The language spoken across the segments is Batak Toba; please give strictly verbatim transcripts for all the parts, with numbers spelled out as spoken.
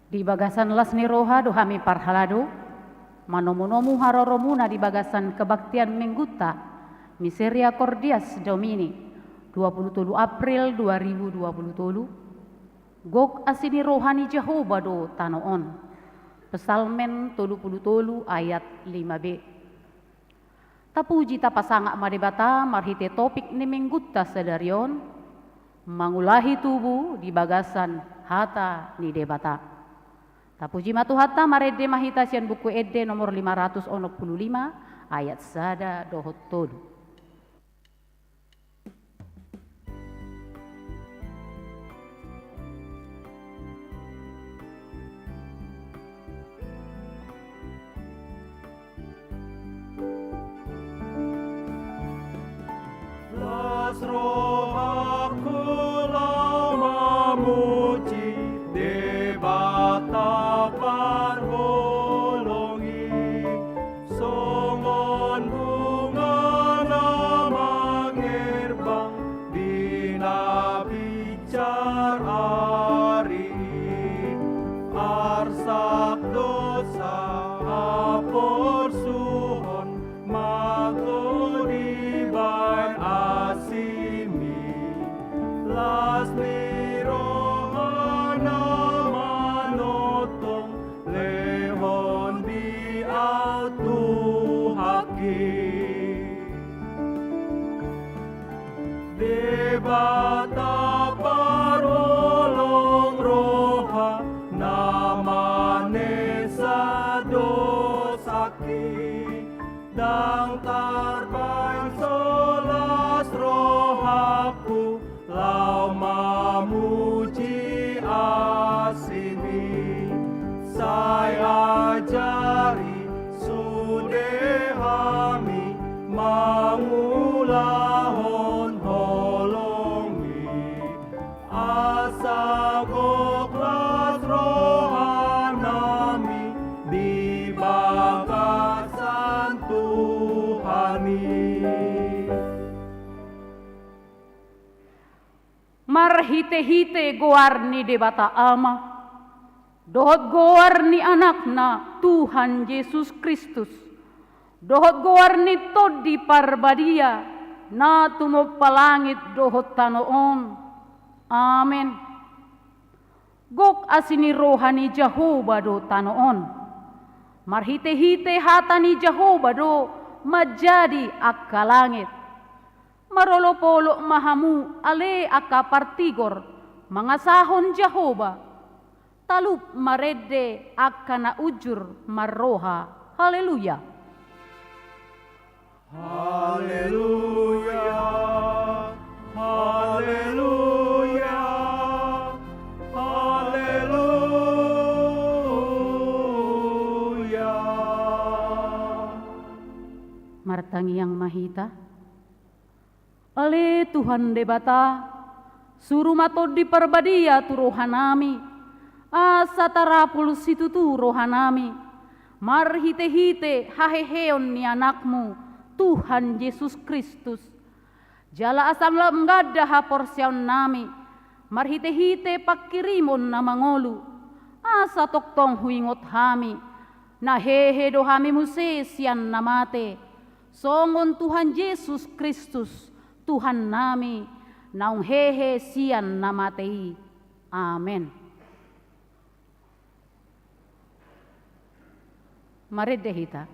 Di bagasan las ni roha do hami parhalado manomunomu haroromuna di bagasan kebaktian Minggunta Misericordias Domini, dua pulu tolu April dua ribu dua pulu tolu. Gok asi ni roha ni Jahowa do tano on. Psalmen tolu pulu tolu ayat lima b. Tapuji tapasangap ma Debata marhite topik ni Minggunta sadari on, mangulahi tubu di bagasan hata ni Debata. Tapuji ma Tuhanta, marende ma hita sian Buku Ende nomor lima ratus onom pulu lima, ayat sada dohot tolu. Las rohangku laho mamuji Debata parholong i, songon bunga na mangerbang di na pincar ari. Arsak dosa haporsuhon ma ahu dibahen asimi, las ni roha na manongtong lehon di ahu Tuhanki. Debata parholong roha na manesa dosangki, ndang tarbahen so las rohangku laho mamuji asimi. Sai ajari sude hami mangulahon holong i, asa gok las rohanami di bagasan Tuhan i. Marhitehite goar ni Debata Ama, dohot goar ni Anakna Tuhan Jesus Kristus, dohot goar ni Tondi Parbadia na tumompa langit dohot tano on. Amen. Gok asi ni roha ni Jahowa do tano on. Marhitehite hata ni Jahowa do manjadi angka langit. Marolopolop ma hamu ale angka partigor mangasahon Jahowa. Talup marende angka na unjur marroha. Haleluya. Haleluya. Haleluya. Haleluya. Martangiang ma hita. Ale Tuhan Debata, suru ma Tondi Parbadia tu rohanami, asa tarapul situtu rohanami, marhitehite haheheon ni Anakmu, Tuhan Jesus Kristus. Jala asa lam ganda haporseaonnami, marhitehite pangkirimon na mangolu, asa tongtong huingot hami, na hehe do hami muse sian na mate, songon Tuhan Jesus Kristus, Tuhannami, naung hehe sian na mate i. Amen. Marende hita.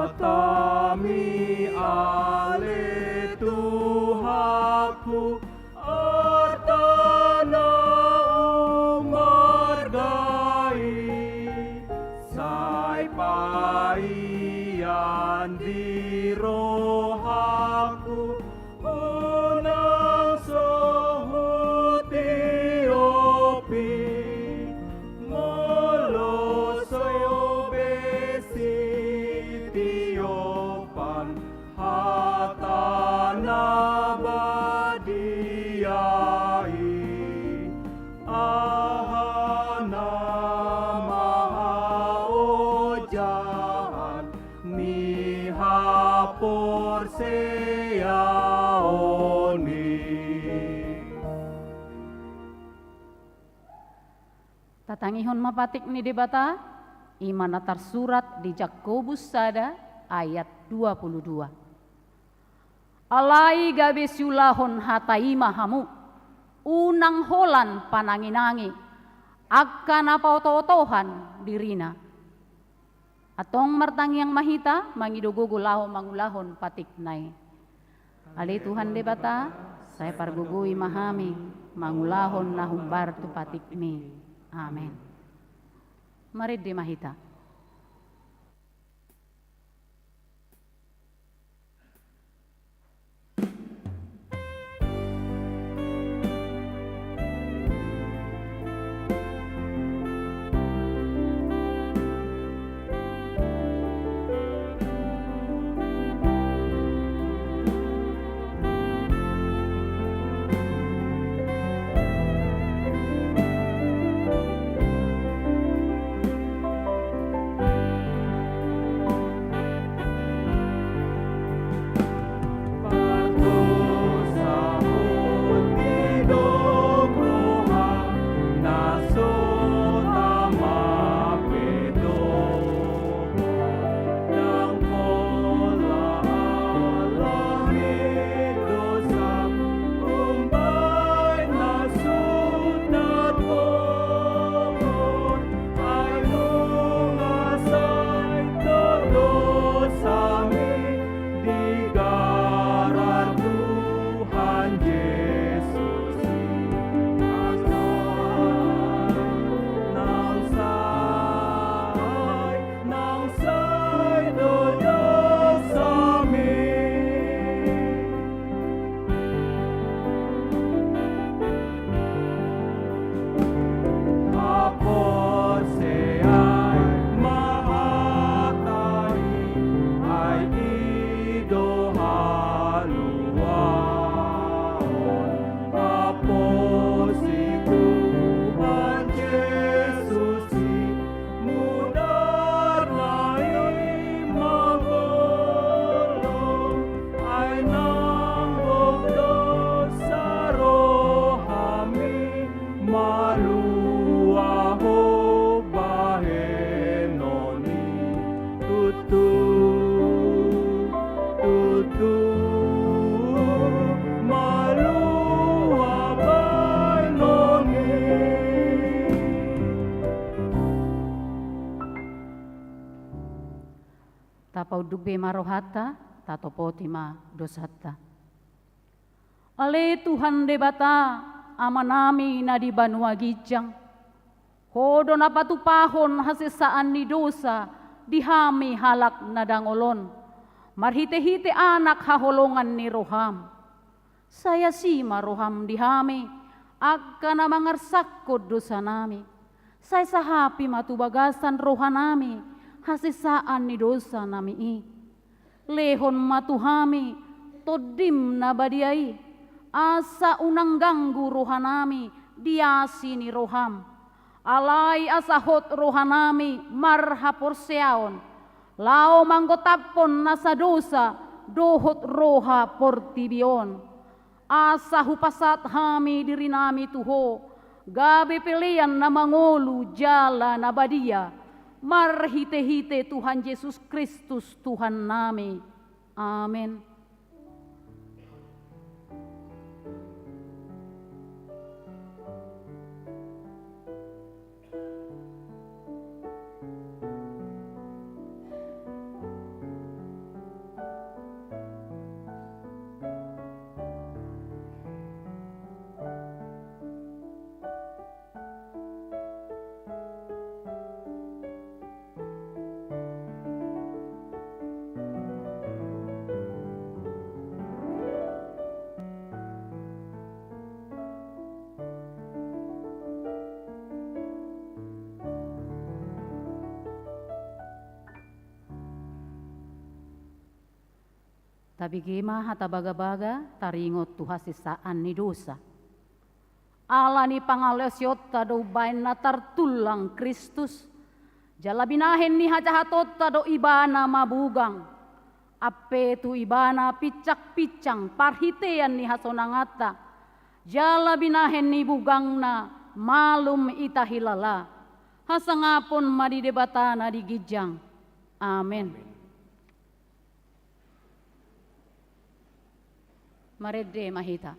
Hatami ale Tuhanku, arta na umarga i, sai paian di rohangku, unang so Tatangihon ma patik ni Debata, i ma na tarsurat di Jakobus sada ayat dua puluh dua. Alai gabe siulahon hata i ma hamu, unang holan pananginangi angka na paotootohan dirina. Antong martangiang ma hita mangido gogo laho mangulahon patikna i. Ale Tuhan Debata, sai pargogoi ma hami mangulahon na humbar tu patikmi. Amen. Marende ma hita. Tapaunduk be ma rohanta, tatopoti ma dosanta. Ale Tuhan Debata, Amanami na di banua ginjang, Ho do na patupahon hasesaan ni dosa di hami halak na dangol on, marhitehite Anak haholongan ni roham. Sai asi ma roham di hami, angka na mangarsakkon dosanami. Sai sahapi ma tu bagasan rohanami hasesaan ni dosanami i. Lehon ma tu hami Tondim na badia i, asa unang ganggu rohanami di asi ni roham. Alai asa hot rohanami marhaporseaon, laho manggotaphon nasa dosa dohot roha portibi on. Asa hupasahat hami dirinami tu Ho, gabe pelean na mangolu jala na badia, marhitehite Tuhan Jesus Kristus Tuhannami. Amen. Tabege ma hata bagabaga taringot tu hasesaan ni dosa. Ala ni pangalaosionta do umbahen na tartullang Kristus, jala binahen ni hajahatonta do Ibana mabugang. Ampe tu Ibana pinsangpinsang parhitean ni hasonanganta, jala binahen ni bugangna malum ita hilala. Hasangapon ma di Debata na di ginjang. Amen. Marende ma hita.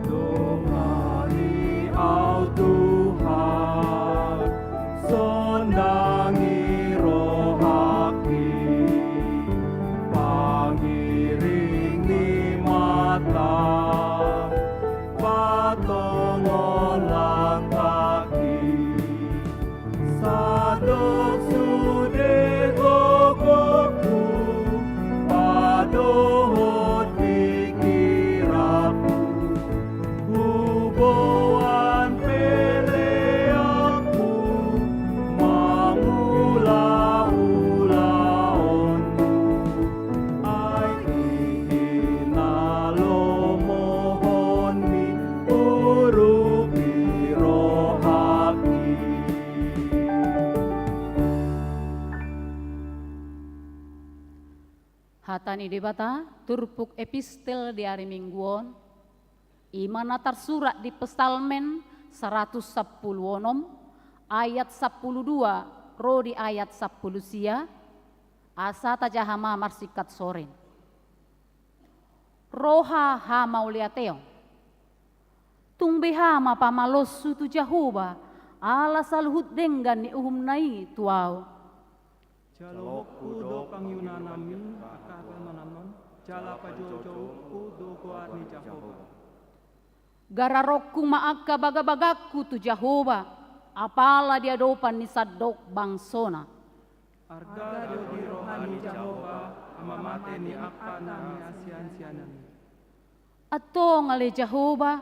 Dongani au Tuhan, sondangi rohangki, pangiring ni mata, patongon langkangki. Sandok sude gogoku, padohot pikiranku, huboan peleanku, mangula ulaonmu. Ai hinalomohonmi urupi rohangki. Hata ni Debata, turpuk epistel di ari Minggu on, i ma na tarsurat di Psalmen saratus sampulu onom, ayat sampulu dua ro di ayat sampulu sia, asa tajaha ma marsingkat sorin. Roha hamauliateon. Tung beha ma pamaloshu tu Jahowa, ala saluhut denggan ni uhumna i tu ahu. Jaloonku do pangihutanmi angka hamaolionmu, jala pajoujouonku do goar ni Jahowa. Gararonku ma angka bagabagangku tu Jahowa, apala di adopan ni sandok bangsona. Arga do di roha ni Jahowa hamamate ni angka na niasiansianna i. Antong ale Jahowa,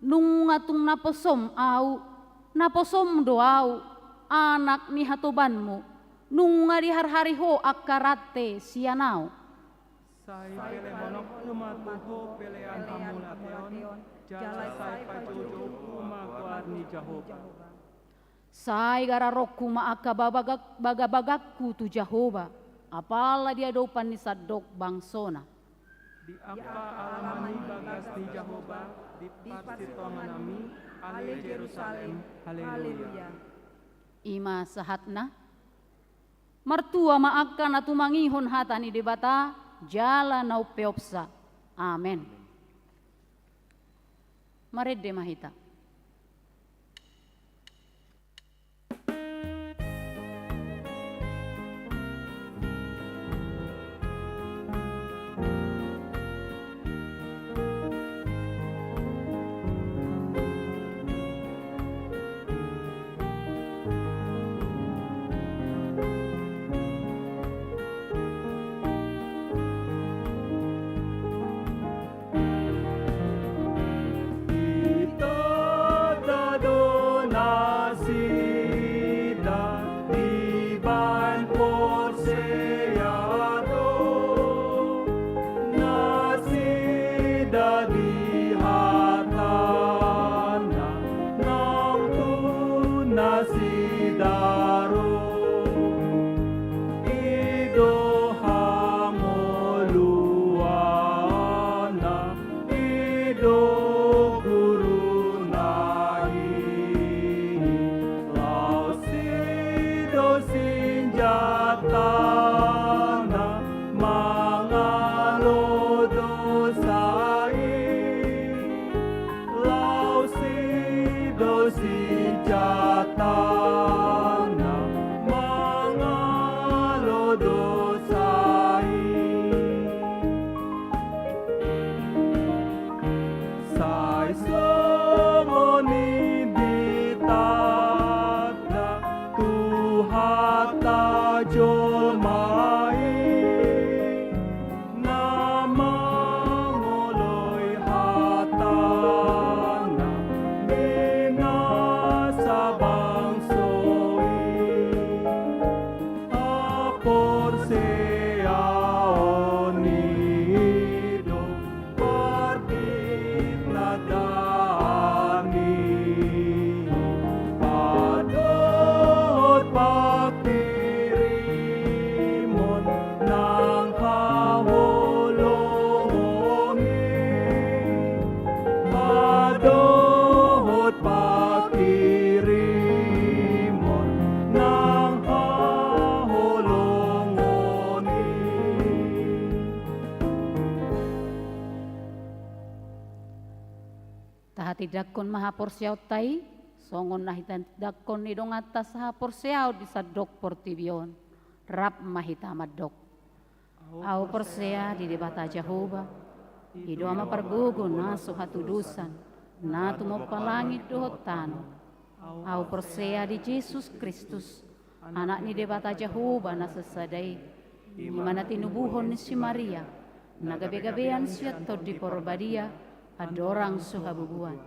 nunga tung naposom ahu, naposom do ahu, anak ni hatobanmu, nunga diharhari ho angka rante sian ahu. Sai pelehononku ma tu ho pelean hamauliateon, jala sai pajoujouonku ma goar ni Jahowa. Sai gararonku ma angka babaga-, bagabagangku tu Jahowa, apala di adopan ni sandok bangsona. Di angka alaman ni bagas ni Jahowa, diparsitonganmi, ale Jerusalem. Haleluya. I ma sahatna. Martua ma angka na tumangihon hata ni Debata, jala na umpeopsa. Amen. Marende ma hita. Ditanda do nasida dibahen porsea do nasida di hatana nang tu nasida ro. I do hangoluanna, i do guruna i, laos i do sinjatana mangalo dosa i, laos i do sinjatana mangalo dosa i. Sai songon i ditanda tu hata jolma i, na mangoloi hatana minasa bangso i. Haporseaon Tindanghon ma haporseaonta i, songon na tindanghon ni donganta sahaporseaon di sandok portibi on. Rap ma hita mandok. Ahu porsea di Debata Jahowa, i do Ama pargogo na so hatudosan, na tumompa langit dohot tano. Ahu porsea di Jesus Kristus, Anak ni Debata Jahowa na sasada i, i ma na tinubuhon ni si Maria, na gabegabean sian Tondi Parbadia, andorang so habubuan.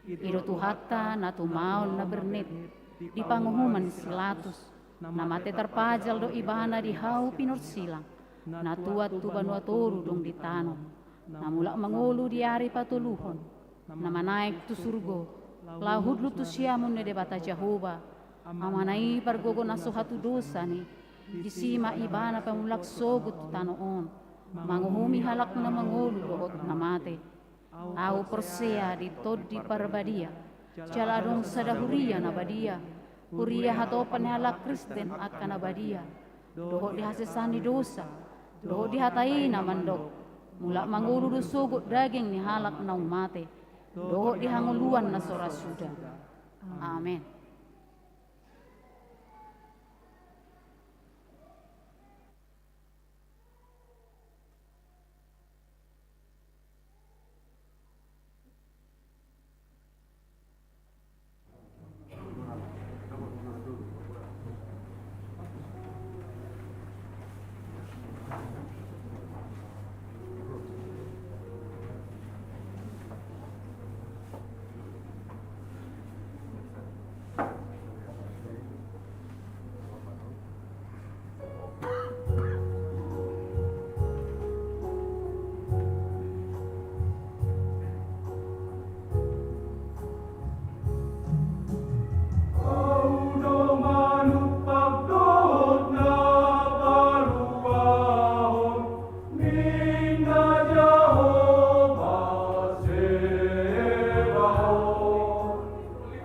I do Tuhanta na tumaon na bernit di panguhuman ni si Pilatus, na mate tarpajal do ibana di hau pinorsilang, na tuat tu banua toru dung ditanom, na mulak mangolu di ari patoluhon, na manaek tu surgo, laho hundul tu siamun ni Debata Jahowa, Amana i pargogo na so hatudosan i, disi ma ibana pamulak sogot tu tano on, manguhumi halak na mangolu dohot na mate. Ahu porsea di Tondi Parbadia, jala adong sada huria na badia, huria hatopan ni halak Kristen angka na badia, dohot di hasesaan ni dosa, dohot di hata i na mandok, mulak mangolu do sogot daging ni halak naung mate, dohot di hangoluan na so ra suda. Amen.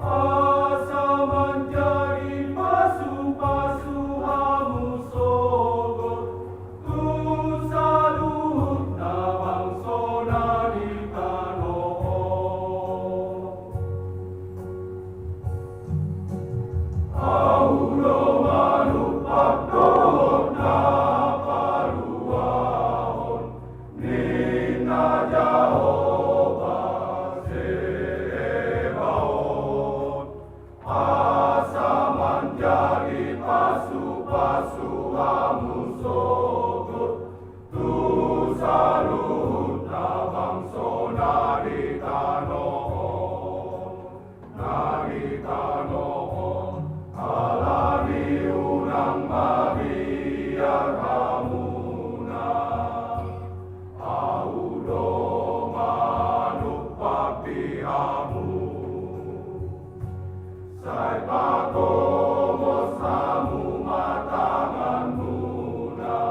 Asa manjadi pasupasu hamu sogot tu saluhutna bangso na di tano on. Ahu do manumpak dohot na paluahon, ninna Jahowa Zebaot. Asa manjadi pasupasu hamu sogot tu saluhutna bangso na di tano on, na di tano on, alani unang mabiar hamuna. Ahu do manumpak di hamu. Sai pagomos hamu ma tanganmuna,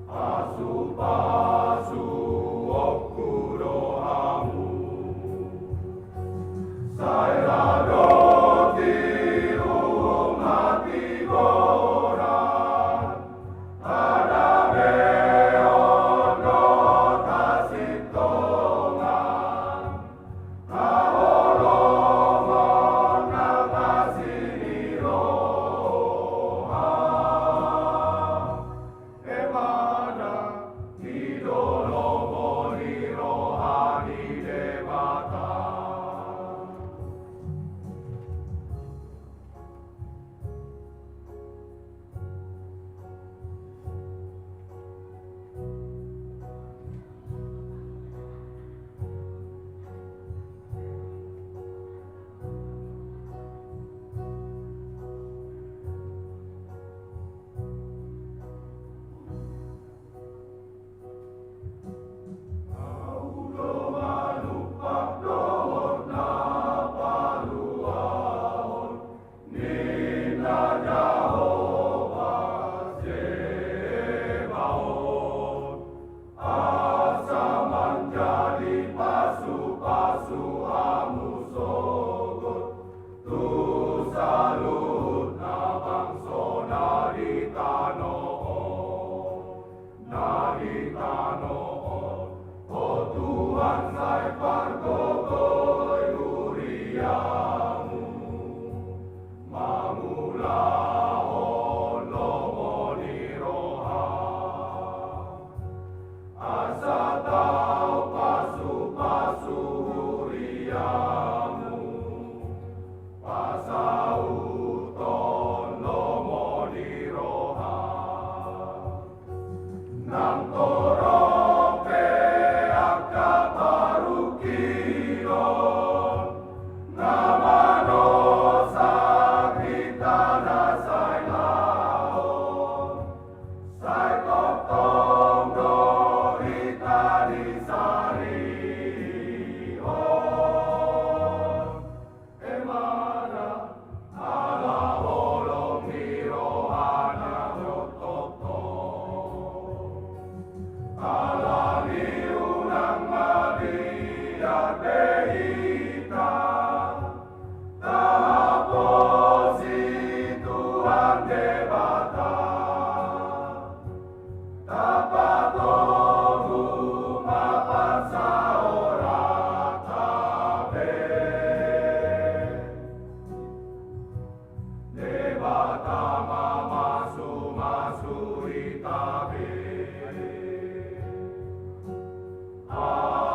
pasupasuonku do hamu. Sai ra do Sai laho, sai tongtong do hita di sari on. Emana ala holong ni rohana do tongtong. Alani unang mabiar be hita, tahaposi Tuhan Debata. Tapatogu ma pansaoranta be. Debata mamasumasu hita be. Amen.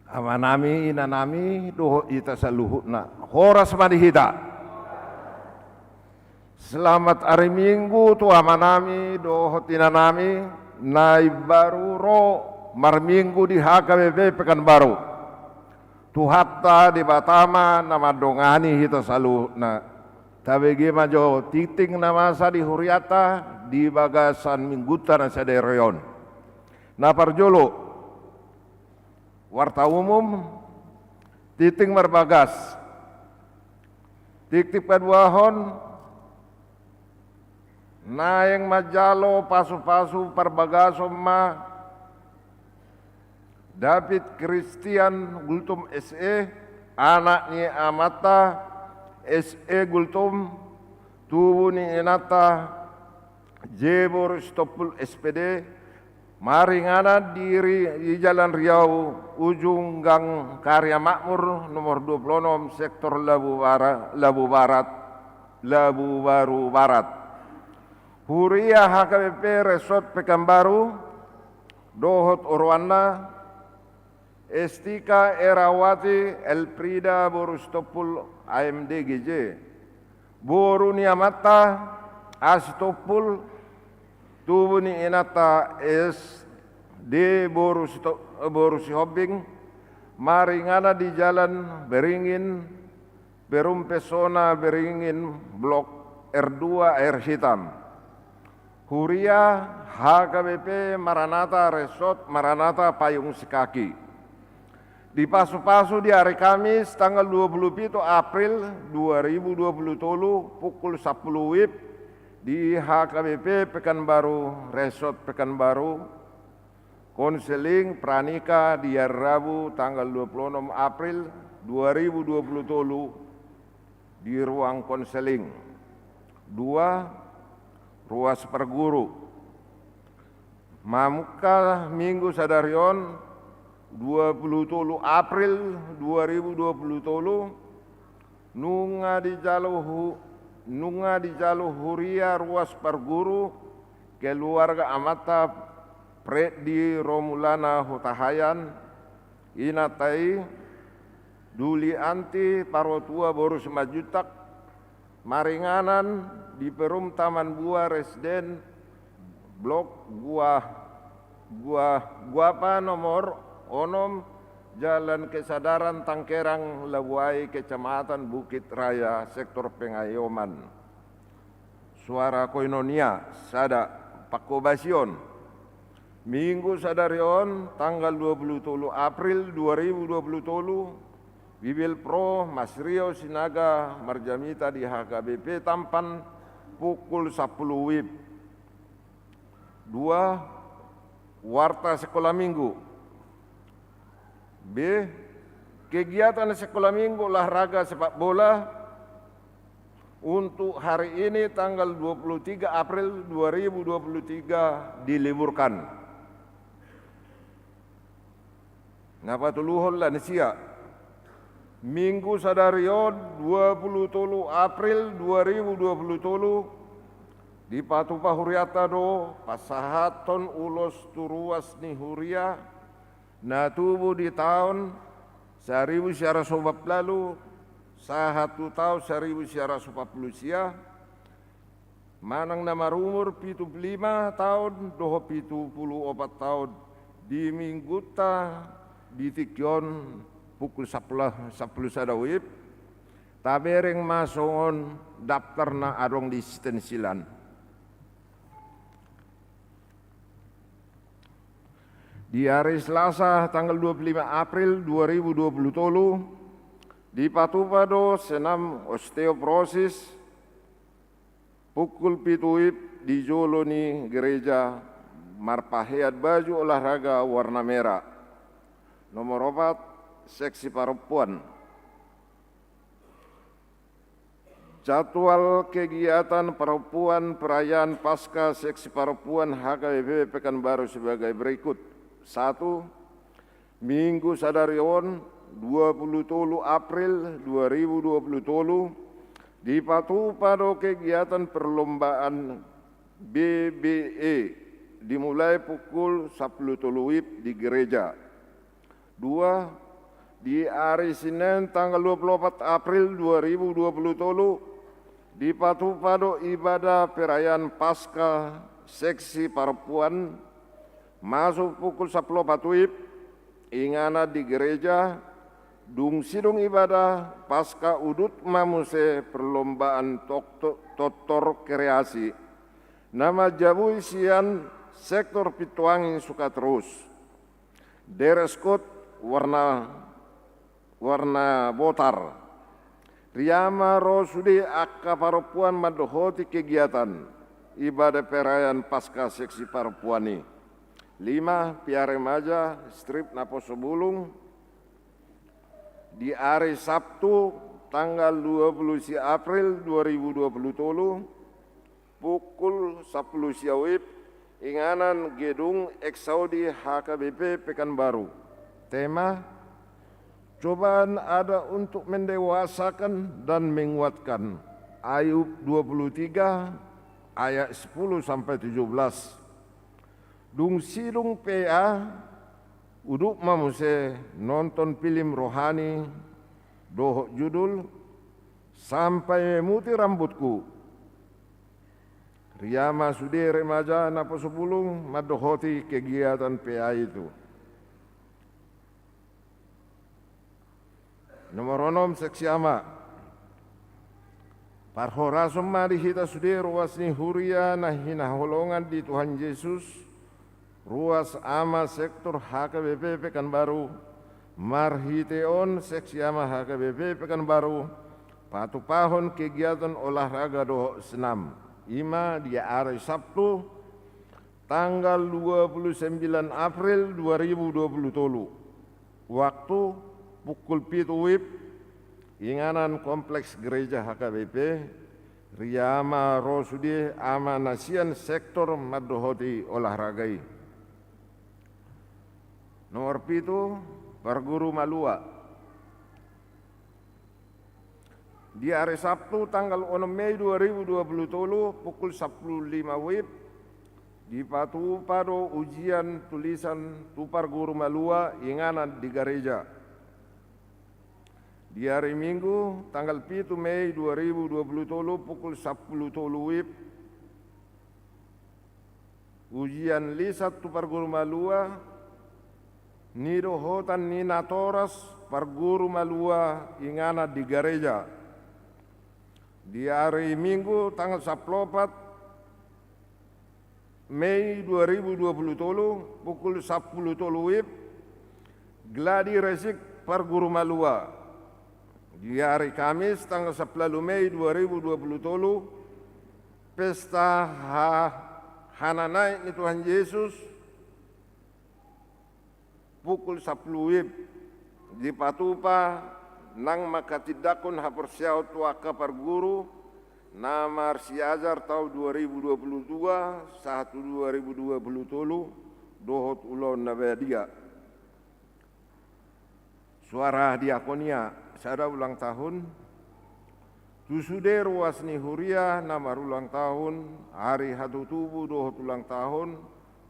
Amanami, inanami, dohot hita saluhutna. Horas ma di hita. Selamat ari Minggu tu amanami dohot inanami na imbaru ro marminggu di H K B P Pekanbaru. Tuhanta Debata ma na mandongani hita saluhutna. Tabege ma jo tingting na masa di hurianta di bagasan minggunta na sadari on. Na parjolo, warta umum, tingting marbagas. Tingting paduahon, naeng manjalo pasupasu parbagason ma David Christian Gultom S E, anak ni amanta S E Gultom, tubu ni inanta J boru Sitompul S P D, maringanan di ri-, di Jalan Riau, ujung Gang Karya Makmur, nomor dua puluh enam, sektor Labu Bara-, Labu Barat, Labu Baru Barat. Huria H K B P Resort Pekanbaru, dohot oroanna, Estika Erawati Elfrida boru Sitompul A M D G J. Boru ni amanta A Sitompul, tubu ni inanta S D boru Sito-, boru Sihombing, maringanan di Jalan Beringin, Perum Pesona Beringin, Blok R dua Air Hitam. Huria H K B P Maranatha Resort Maranatha Payung Sikaki. Dipasupasu di hari Kamis tanggal dua puluh pitu April dua ribu dua puluh tolu pukul sampulu WIB di H K B P Pekanbaru Resort Pekanbaru. Konseling pranikah di hari Rabu tanggal dua puluh enam April dua ribu dua puluh tolu di ruang konseling. Dua, ruas parguru. Mamungka Minggu sadari on, dua puluh tolu April dua ribu dua puluh tolu, nunga dijalo hu-, nunga dijalo huria ruas parguru keluarga amanta Freddy Romulana Hutahaean, inanta i Dulianti Parotua boru Simanjuntak, maringanan di Perum Taman Buah Residen, Blok Gua, Gua, Guapa nomor onom, Jalan Kesadaran Tangkerang, Labuai, Kecamatan Bukit Raya, Sektor Pengayoman. Suara Koinonia, sada, pangkobasion. Minggu sadari on, tanggal dua puluh tolu April dua ribu dua puluh tolu, Bibelvrouw Mas Rio Sinaga marjamita di H K B P Tampan pukul sampulu WIB. Dua, warta sekolah minggu. B, kegiatan sekolah minggu olahraga sepak bola untuk hari ini tanggal dua puluh tiga April dua ribu dua puluh tiga diliburkan. Na patoluhon, lansia. Minggu sadari on, dua pulu tolu April dua ribu dua pulu tolu, dipatupa hurianta do pasahathon ulos tu ruas ni huria na tubu di taon saribu sia ratus opat pulu ualu sahat tu taon saribu sia ratus opat pulu sia, manang na marumur pitu pulu lima taon dohot pitu pulu opat taon, di minggunta di tingki on pukul sampulu, sampulu sada wib, tabereng ma songon daftar na adong di sistensilan. Di ari Selasa tanggal dua pulu lima April dua ribu dua pulu tolu, dipatupa do senam osteoporosis pukul pitu wib di jolo ni gereja marpaheat baju olahraga warna merah. Nomor opat, seksi parompuan. Jadwal kegiatan parompuan perayaan Paskah seksi parompuan H K B P Pekanbaru sebagai berikut. Satu, Minggu sadari on, dua pulu tolu April dua ribu dua pulu tolu, dipatupa do kegiatan perlombaan B B E, dimulai pukul sampulu tolu wib di gereja. Dua, di ari Senin tanggal dua pulu opat April dua ribu dua pulu tolu, dipatupa do ibadah perayaan Paskah seksi parompuan masuk pukul sampulu opat wib, inganan di gereja, dung sidung ibadah Paskah udut ma muse perlombaan tokto-, tottor kreasi, na manjabui sian sektor Pintu Angin Sukaterus. Dress code warna, warna botar. Ria ma ro sude angka parompuan mandohoti kegiatan ibadah perayaan Paskah seksi parompuan i. Lima, pia remaja, strip naposo bulung. Di ari Sabtu tanggal dua pulu sia April dua ribu dua pulu tolu, pukul sampulu sia wib, inganan gedung Eksaudi H K B P Pekanbaru. Tema, cobaan ada untuk mendewasakan dan menguatkan. Ayub dua pulu tiga ayat sepuluh sampai tujuh belas. Dung sidung P A, udut ma muse nonton film rohani dohot judul Sampai Memutih Rambutku. Ria ma sude remaja naposo bulung mandohoti kegiatan P A itu. Nomor onom, seksi ama. Parhorason ma di hita sude ruas ni huria na hinaholongan di Tuhan Jesus, ruas ama sektor H K B P Pekanbaru, marhite on seksi ama H K B P Pekanbaru, patupahon kegiatan olahraga dohot senam. I ma di ari Sabtu, tanggal dua pulu sembilan April dua ribu dua pulu tolu. Waktu pukul pitu wib, inganan kompleks gereja H K B P, ria ma ro sude ama na sian sektor mandohoti olahraga i. Nomor pitu, parguru malua. Di ari Sabtu tanggal onom Mei dua ribu dua pulu tolu pukul sampulu lima wib, dipatupa do ujian tulisan tu parguru malua inganan di gareja. Di ari Minggu tanggal pitu Mei dua ribu dua pulu tolu pukul sampulu tolu wib, ujian lisan tu parguru malua, nidohotan ni natoras parguru malua inganan di gareja. Di ari Minggu tanggal sampulu opat Mei dua ribu dua pulu tolu pukul sampulu tolu wib, gladi resik parguru malua. Di ari Kamis tanggal sampulu ualu Mei dua ribu dua pulu tolu, pesta ha-, hananaek ni Tuhan Jesus, pukul sampulu wib, dipatupa nang manghatindanghon haporseaon tu angka parguru na marsiajar taon dua ribu dua pulu dua sahat tu dua ribu dua pulu tolu dohot ulaon na badia. Suara diakonia, sada ulang tahun. Tu sude ruas ni huria na marulang tahun, hari hatutubu dohot ulang tahun,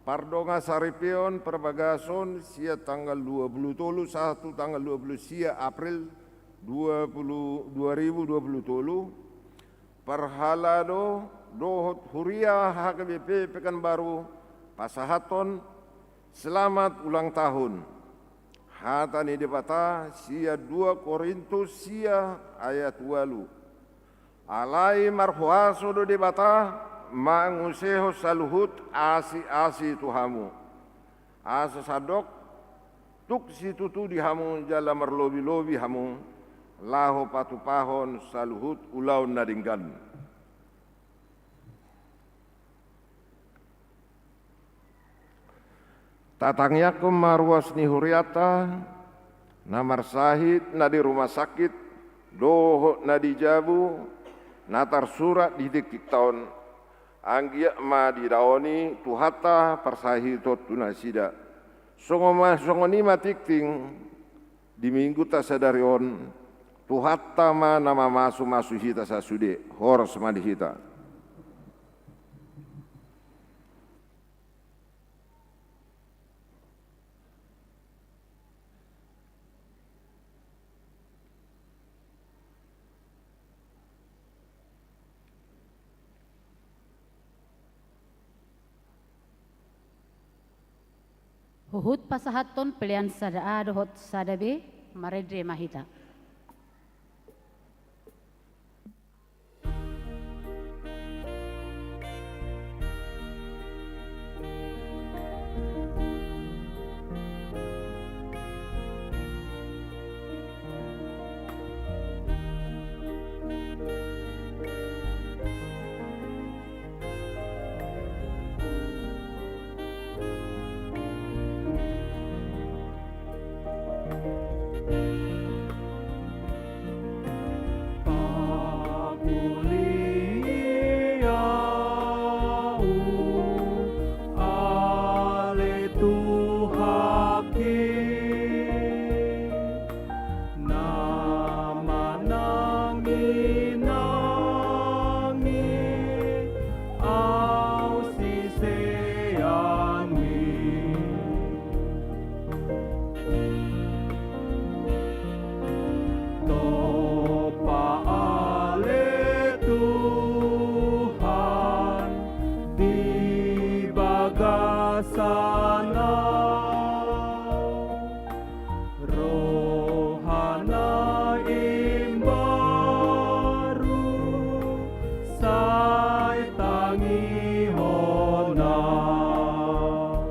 pardongansaripeon parbagason sian tanggal dua pulu tolu sahat tu tanggal dua pulu sia April dua pulu, dua ribu dua pulu tolu, parhalado dohot huria H K B P Pekanbaru pasahathon selamat ulang tahun. Hata ni Debata sian dua Korintus sia ayat ualu. Alai marhuaso do Debata mangusehon saluhut asi-asi tu hamu. Asa sandok tuk situtu di hamu jala marlobi-lobi hamu, laho patupahon saluhut ulaon na denggan. Tatangiangkon ma ruas ni hurianta, na marsahit na di rumah sakit, dohot na di jabu, na tarsurat di tingkingta on, anggiat ma didaoni Tuhanta parsahiton tu nasida. Songon ma, songon i ma tingting di mingguta sadari on, Tuhanta ma na mamasu-masu hita sasude, horas ma di hita. Huhut pasahathon pelean sada A dohot sada B, marende ma hita. Na manangi-nangi au siseanmi. Tompa ale Tuhan di bagasan au. Rohana imbaru sai tangihon au.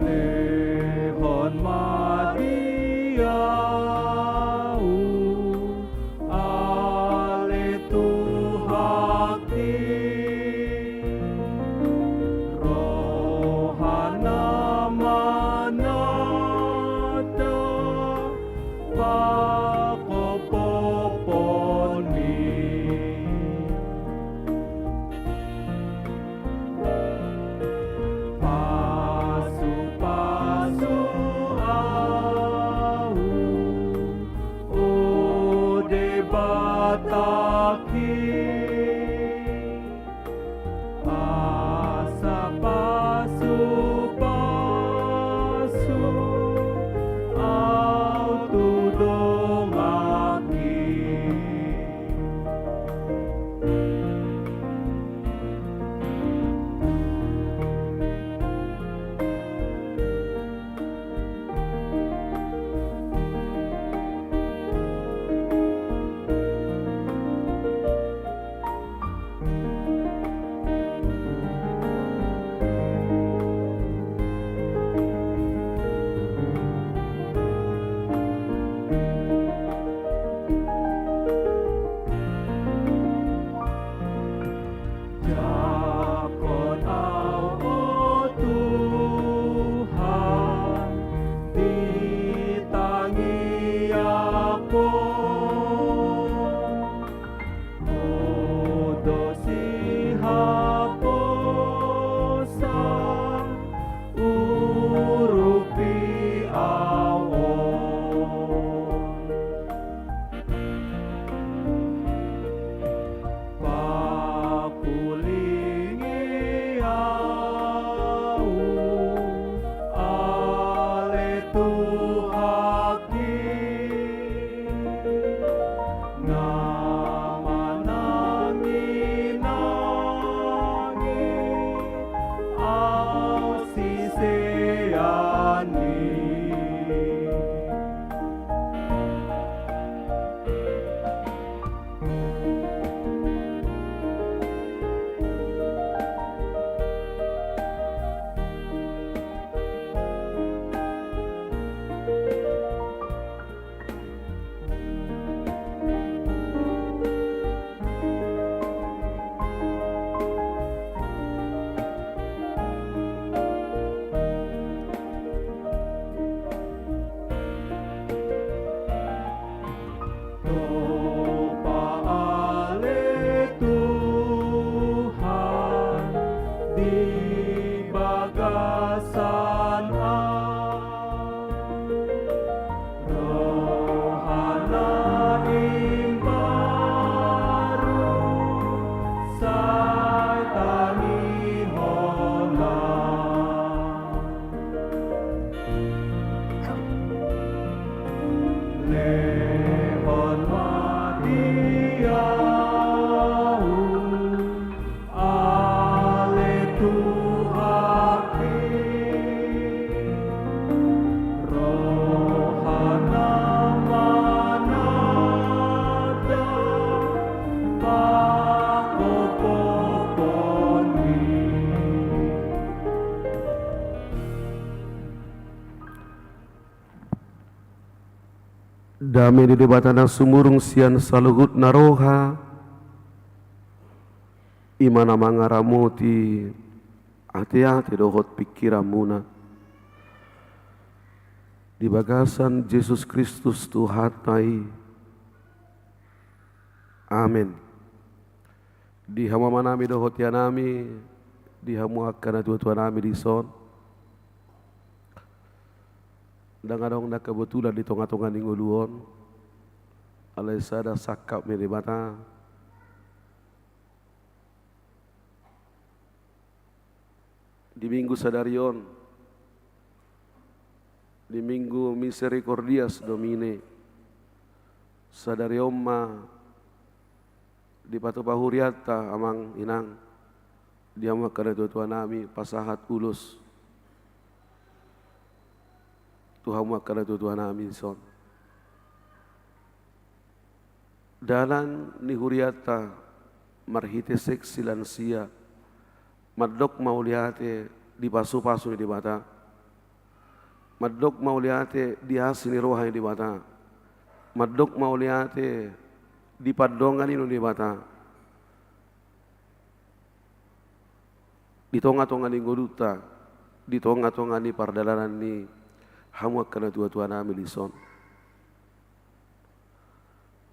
Lehon ma di au ale Tuhan i, rohana manata pangkophopon mi. Pasu-pasu au, o Debatangki, asa pasu-pasu au tu donganki. Dame ni Debata na sumurung sian saluhut na roha, i ma na mangaramoti ateate dohot pingkiranmuna di bagasan Jesus Kristus Tuhanta i. Amen. Di hamu amanami dohot inanami, di hamu angka natuatuanami dison. Ndang adong na kebetulan di tongatonga ni ngolu on. Alai sada sangkap ni Debata. Di minggu sadari on, di minggu Misericordias Domine, sadari on ma dipatupa hurianta, amang inang, di hamu angka natuatuanami, pasahat ulos tu hamu angka natuatuanami dison. Dalan ni hurianta marhite seksi lansia, mandok mauliate di pasupasu ni Debata, mandok mauliate di asi ni roha ni Debata, mandok mauliate di pandonganion ni Debata di tongatonga ni ngolunta, di tongatonga ni pardalanan ni hamu angka natuatuanami dison.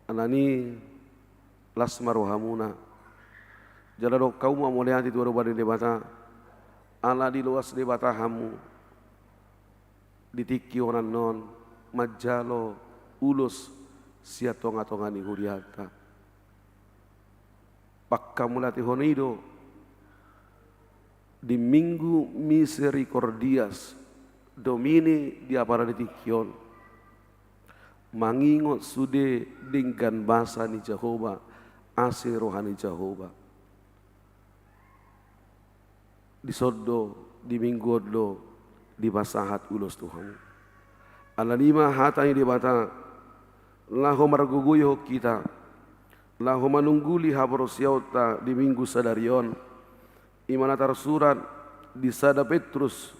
Alani las ma rohamuna. Jala dok hamu mauliate tu adopan ni Debata, ala diloas Debata hamu di tingki on annon manjalo ulos sian tongatonga ni hurianta. Pangkamauliatehon i do di Minggu Misericordias Domine di apala di tingki on, mangingot sude denggan basa ni Jahowa, asi ni roha ni Jahowa. Dison do, di minggu on do dipasahat ulos tu hamu. Alani i ma hata ni Debata, laho margogoihon hita, laho manungguli haporseaonta di minggu sadari on, i ma na tarsurat di sada Petrus,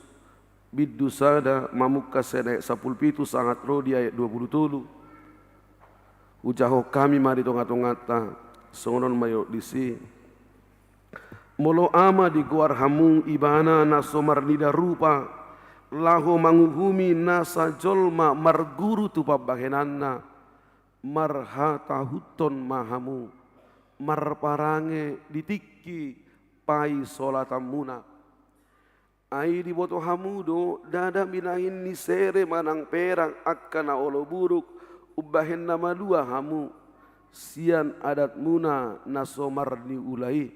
bindu sada, mamungka sian ayat sampulu pitu sahat ro di ayat dua pulu tolu. Hujahahon hami ma di tongatonganta, songon on ma didok disi. Molo ama digoar hamu ibana na so marnida rupa, laho manguhumi nasa jolma marguru tu pambahenanna, marhatahuthon ma hamu, marparange di tingki paisolatanmuna. Ai diboto hamu do, ndada binahen ni sere manang perak angka na olo buruk umbahen na malua hamu, sian adatmuna na so marniula i,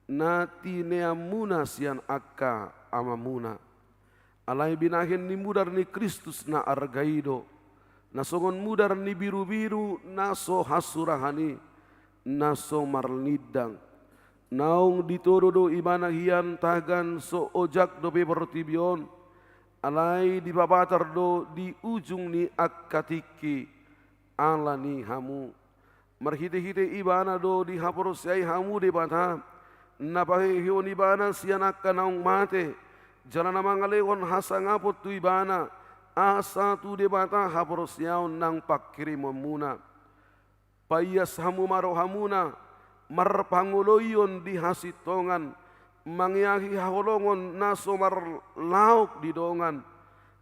na tineanmuna sian angka amamuna. Alai binahen ni mudar ni Kristus na arga i do, na songon mudar ni birubiru na so hasurahan i, na so marlindang. Naung ditodo do ibana hian tagan so ojak dope portibi on, alai dipapatar do di ujung ni angka tingki, alani hamu. Marhitehite ibana do dihaporseai hamu Debata, na pahehehon ibana sian angka naung mate, jala na mangalehon hasangapon tu ibana, asa tu Debata haporseaon nang pangkirimonmuna. Paias hamu ma rohamuna, marpangoloion di hasintongan, mangeahi haholongon na so marlaok di dongan,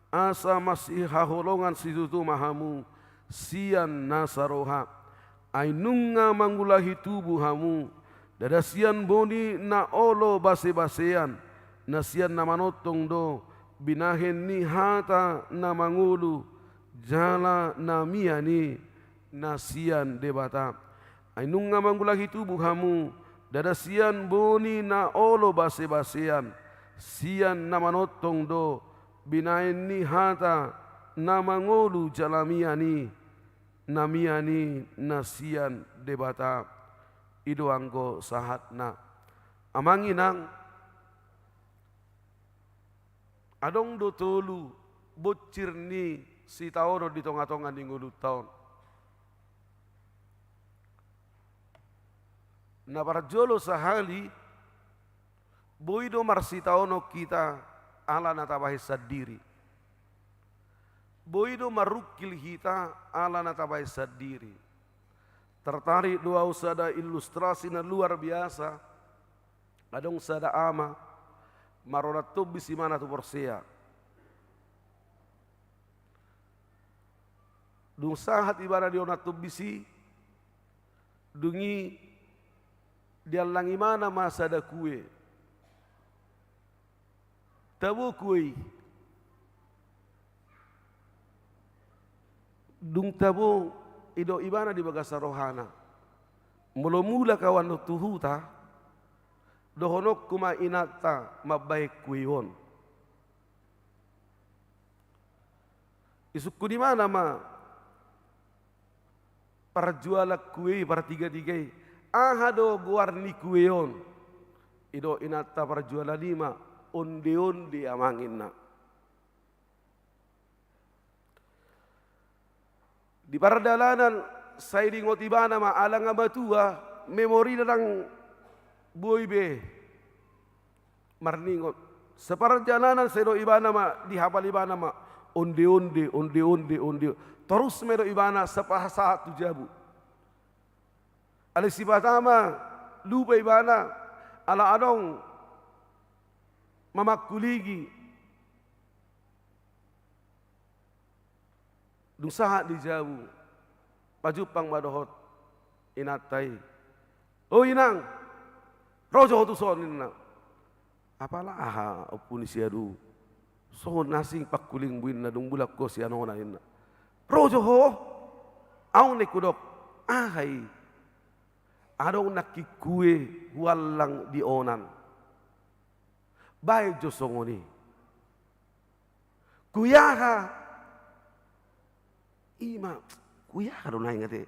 asa masihaholongan situtu ma hamu sian nasa roha. Ai nunga mangulahi tubu hamu, ndada sian boni na olo basebasean, na sian na manongtong do binahen ni hata na mangolu jala na mian i, na sian Debata. Ai nunga mangulahi tubu hamu, ndada sian boni na olo basebasean, sian na manongtong do binahen ni hata na mangolu jala mian i, na mian i, na sian Debata. I do anggo sahatna. Amang inang, adong do tolu bonsir ni sitaonon di tongatonga ni ngolunta on. Na parjolo sahali, boi do marsitaonon hita ala na tabahen sandiri. Boi do marungkil hita ala na tabaen sandiri. Tertarik do au sada ilustrasi na luar biasa. Adong sada ama, maronan tombis ibana tu porsea. Dung sahat ibana di onan tombis i, dung i diallang ibana ma sada kue. Tabo kue i. Dung tabo, didok ibana di bagasan rohana, molo mulak au annon tu huta, dohononku ma inanta mambaen kue on. Disungkun ibana ma parjualan kue i, partigatiga i, aha do goar ni kue on? Didok inanta parjualan i ma onde-onde, amang, ninna. Di pardalanan sai diingot ibana ma, ala nga matua, memorina ndang boi be marningot. Saparjalanan sai didok ibana ma, dihapal ibana ma onde-onde, onde-onde, onde. Torus ma didok ibana sahat tu jabu. Alai sipata ma lupa ibana, ala adong mamangkuligi. Dung sahat di jabu, pajumpang ma dohot inanta i. O inang, ro jo ho tuson, ninna. Apala aha, ompu ni si Adu? Songon asing pangkulingmu, inna, dung mulak ho sian onan, ninna. Ro jo ho, au na hudok. Aha i? Adong nangkin kue huallang di onan. Baen jo songon i. Kue aha? Ima, kue aha do na ingot i?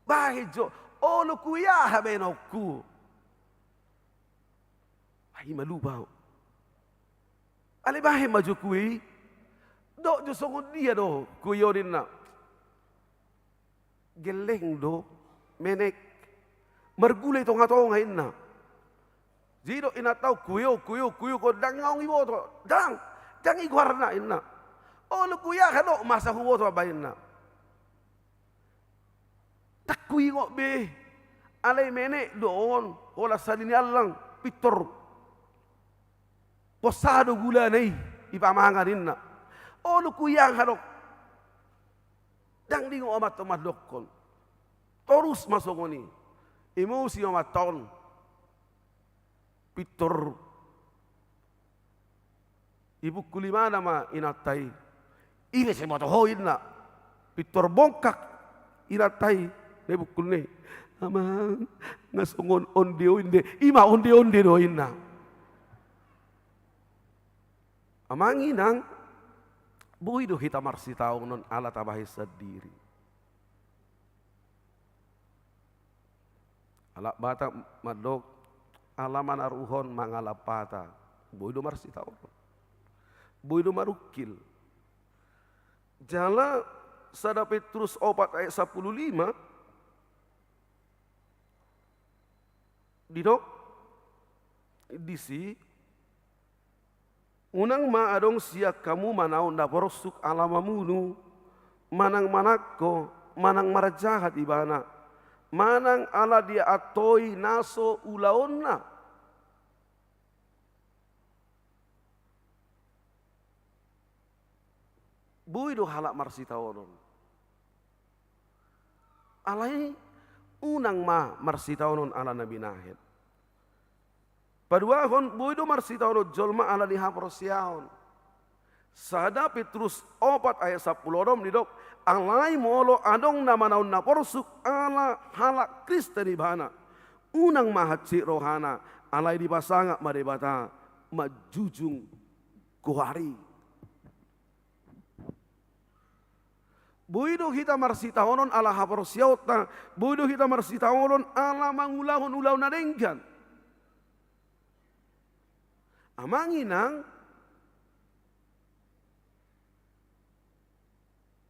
Baen jo, olo, kue aha baenonku? Ai ima lupa au. Alai baen ma jo kue i. Dok jo songon dia do kue on, ninna. Gelleng do, menek, margula di tonga-tonga, ninna. Jadi didok inanta on, kue on, kue on, kue on, ndang adong diboto, ndang, ndang i goarna, ninna. Olo, kue aha do, masa huboto baenna? Ndang huingot be, alai menek do on, holan sahali ni allang, pintor. Pos aha do gulana i, dipamangan, ninna. Olo, kue aha do? Ndang diingot amanta on mandokkon. Torus ma songon i. Emosi ma amanta on. Pintor. Dipungkul ibana ma inanta i. I pe sai diboto ho, ninna. Pintor bongkak inanta i. Na dipungkulna i. Amang, nga songon onde-onde. Ima onde-onde do, ninna. Amang inang, boi do hita marsitaonon ala tabaen sandiri. Halak Batak mandok, ala manaruhon mangalap hata. Boi do marsitaonon. Boi do marungkil. Jala sada Petrus opat ayat sampulu lima, didok disi, unang ma adong sian hamu manaon na porsuk ala mamunu, manang manangko, manang marjahat ibana, manang ala diantoi na so ulaonna. Boi do halak marsitaonon. Alai unang ma marsitaonon ala na binahen. Paduahon, boi do marsitaonon jolma ala ni haporseaon. Sada Petrus opat ayat sampulu onom didok, alai molo adong na manaon na porsuk ala halak Kristen ibana, unang ma hansit rohana, alai dipasangap ma Debata manjujung goar i. Boi do hita marsitaonon ala haporseaonta, boi do hita marsitaonon ala mangulahon ulaon na denggan. Amang inang,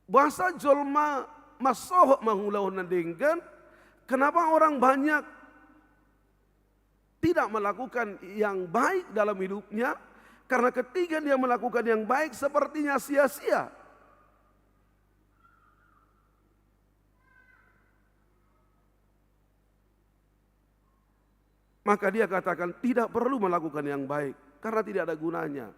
boasa jolma mansohot mangulahon na denggan? Kenapa orang banyak tidak melakukan yang baik dalam hidupnya? Karena ketika dia melakukan yang baik, sepertinya sia-sia. Maka dia katakan, "Tidak perlu melakukan yang baik, karena tidak ada gunanya."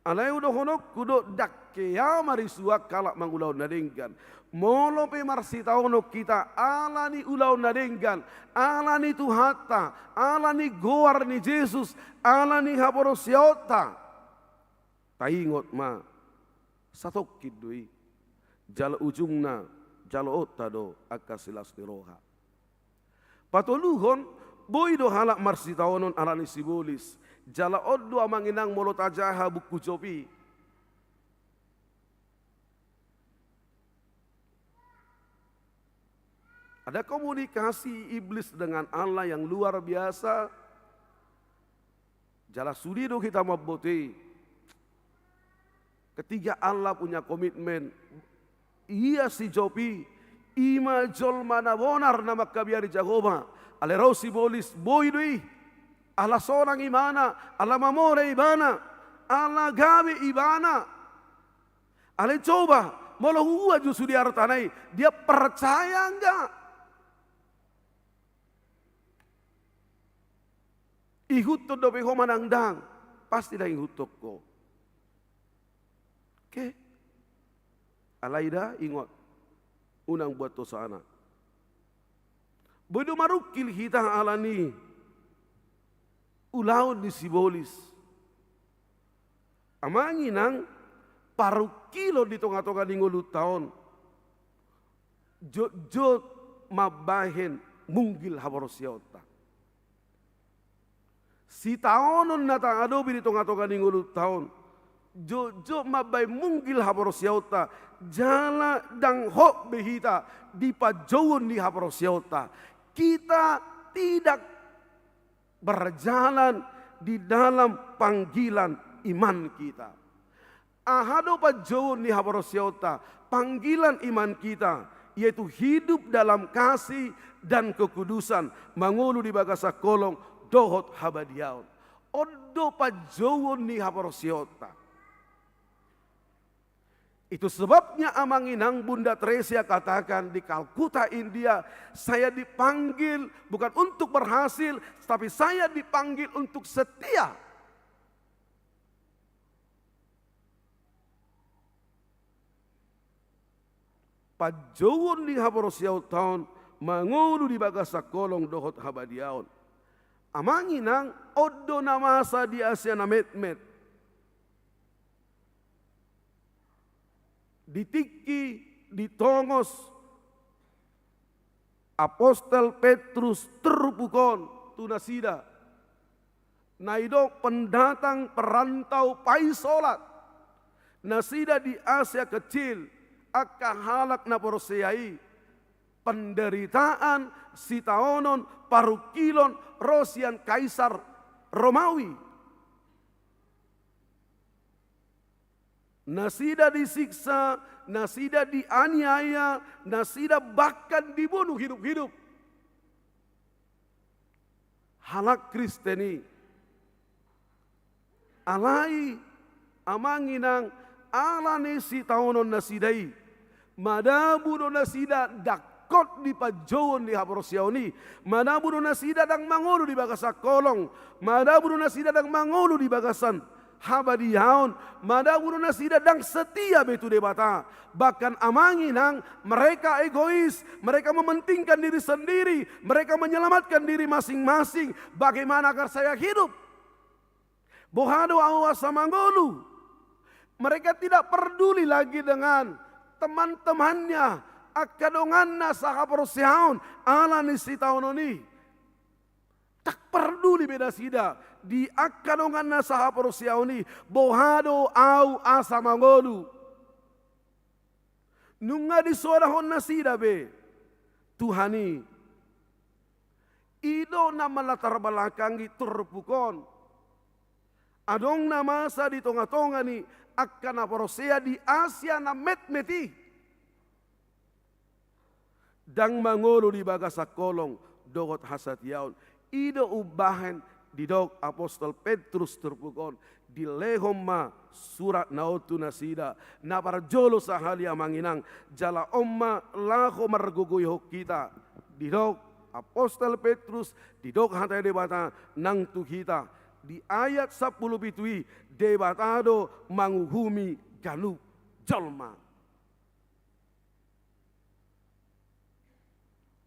Alai hudohononku do, ndang hea marisuang halak mangulahon na denggan. Molo pe marsitaonon hita ala ni ulaon na denggan, ala ni Tuhanta, ala ni goar ni Jesus, ala ni haporseaonta, taingot ma, satongkin do i. Jala ujungna, jaloonta do angka silas ni roha. Patoluhon, boi do halak marsitaonon ala ni sibolis. Jala on do, amang inang, molo tajaha buku Job i. Ada komunikasi iblis dengan Allah yang luar biasa. Jala sude do hita mamboto i. Ketika Allah punya komitmen, ia si Job i, i ma jolma na bonar na mangkabiari Jahowa. Alai ro sibolis, boi do i. Ala sonang ibana, ala mamora ibana, ala gabe ibana. Alai coba, molo hubuat jo sude artana i, dia percaya nggak? Ihuthon dope ho manang ndang? Pasti ndang ihuthon ho. Oke. Alai da, ingot, unang buat hosana. Boi do marungkil hita ala ni ulaon ni sibolis. Amang inang, parungkilon di tonga-tonga ni ngolunta on jotjot mambahen munggil haporseaonta. Sitaonon na tahadopi di tonga-tonga ni ngolunta on jotjot mambahen munggil haporseaonta, jala ndang hot be hita di panjouon ni haporseaonta. Kita tidak berjalan di dalam panggilan iman kita. Aha do panjouon ni haporseaonta? Panggilan iman kita, yaitu hidup dalam kasih dan kekudusan, mangolu di bagasan holong dohot habadiaon. On do panjouon ni haporseaonta. Itu sebabnya, amang inang, Bunda Tresia katakan di Kalkuta, India, "Saya dipanggil bukan untuk berhasil, tapi saya dipanggil untuk setia." Panjouon ni haporseaonta on mangolu di bagasan holong dohot habadiaon. Amang inang, on do na masa di Asia na metmet. Di tingki ditongos apostel Petrus turpuk on tu nasida, na didok pendatang, perantau, paisolat, nasida di Asia Kecil, angka halak na porsea i, penderitaan, sitaonon, parungkilon ro sian kaisar Romawi. Nasida disiksa, nasida dianiaya, nasida bahkan dibunuh hidup-hidup. Halak Kristen i. Alai, amang inang, ala ni sitaonon nasida i, madabu do nasida dangkot di panjouon ni haporseaon i, madabu do nasida ndang mangolu di bagasan holong, madabu do nasida ndang mangolu di bagasan habadiaon, madabu do nasida ndang setia be tu Debata. Bahkan, amang inang, mereka egois, mereka mementingkan diri sendiri, mereka menyelamatkan diri masing-masing. Bagaimana agar saya hidup? Boha do ahu asa mangolu? Mereka tidak peduli lagi dengan teman-temannya, angka donganna sahaporseaon, ala ni sitaonon i. Ndang parduli be nasida di angka donganna sahaporseaon i, boha do ahu asa mangolu. Nunga disoadahon nasida be Tuhan i. I do na malatarbalakangi turpuk on. Adong na masa di tonga-tonga ni angka na porsea di Asia na metmet i. Ndang mangolu di bagasan holong dohot hasatiaon. I do umbahen didok apostel Petrus turpuk on, Dilehon ma surat na on tu nasida. Na parjolo sahali, amang inang, jala on ma laho margogoihon hita. Didok apostel Petrus, didok hata ni Debata nang tu hita di ayat sampulu pitu i, Debata do manguhumi ganup jolma.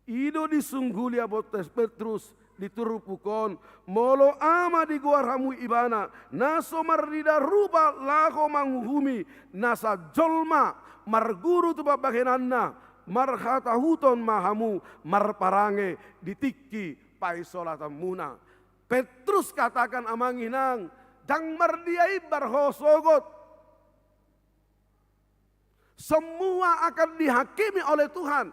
I do disungguli apostel Petrus di turpuk on, molo Ama digoar hamu ibana, na so marnida rupa laho manguhumi nasa jolma, marguru tu pambahenanna, marhatahuton ma hamu marparange di tingki paisolatanmuna. Petrus katakan, amang inang, ndang mardia imbar ho sogot. Semua akan dihakimi oleh Tuhan.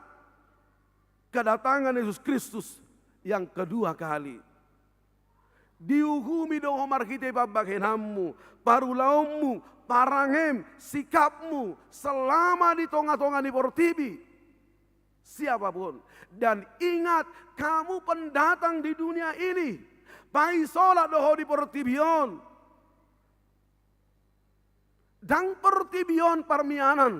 Kedatangan Yesus Kristus yang kedua kali. Diuhumi do ho marhite pambahenanmu, parulaonmu, parangem, sikapmu selama di tonga-tonga ni portibi. Siapapun. Dan ingat, kamu pendatang di dunia ini. Paisolat do ho di portibi on. Ndang portibi on parmianan.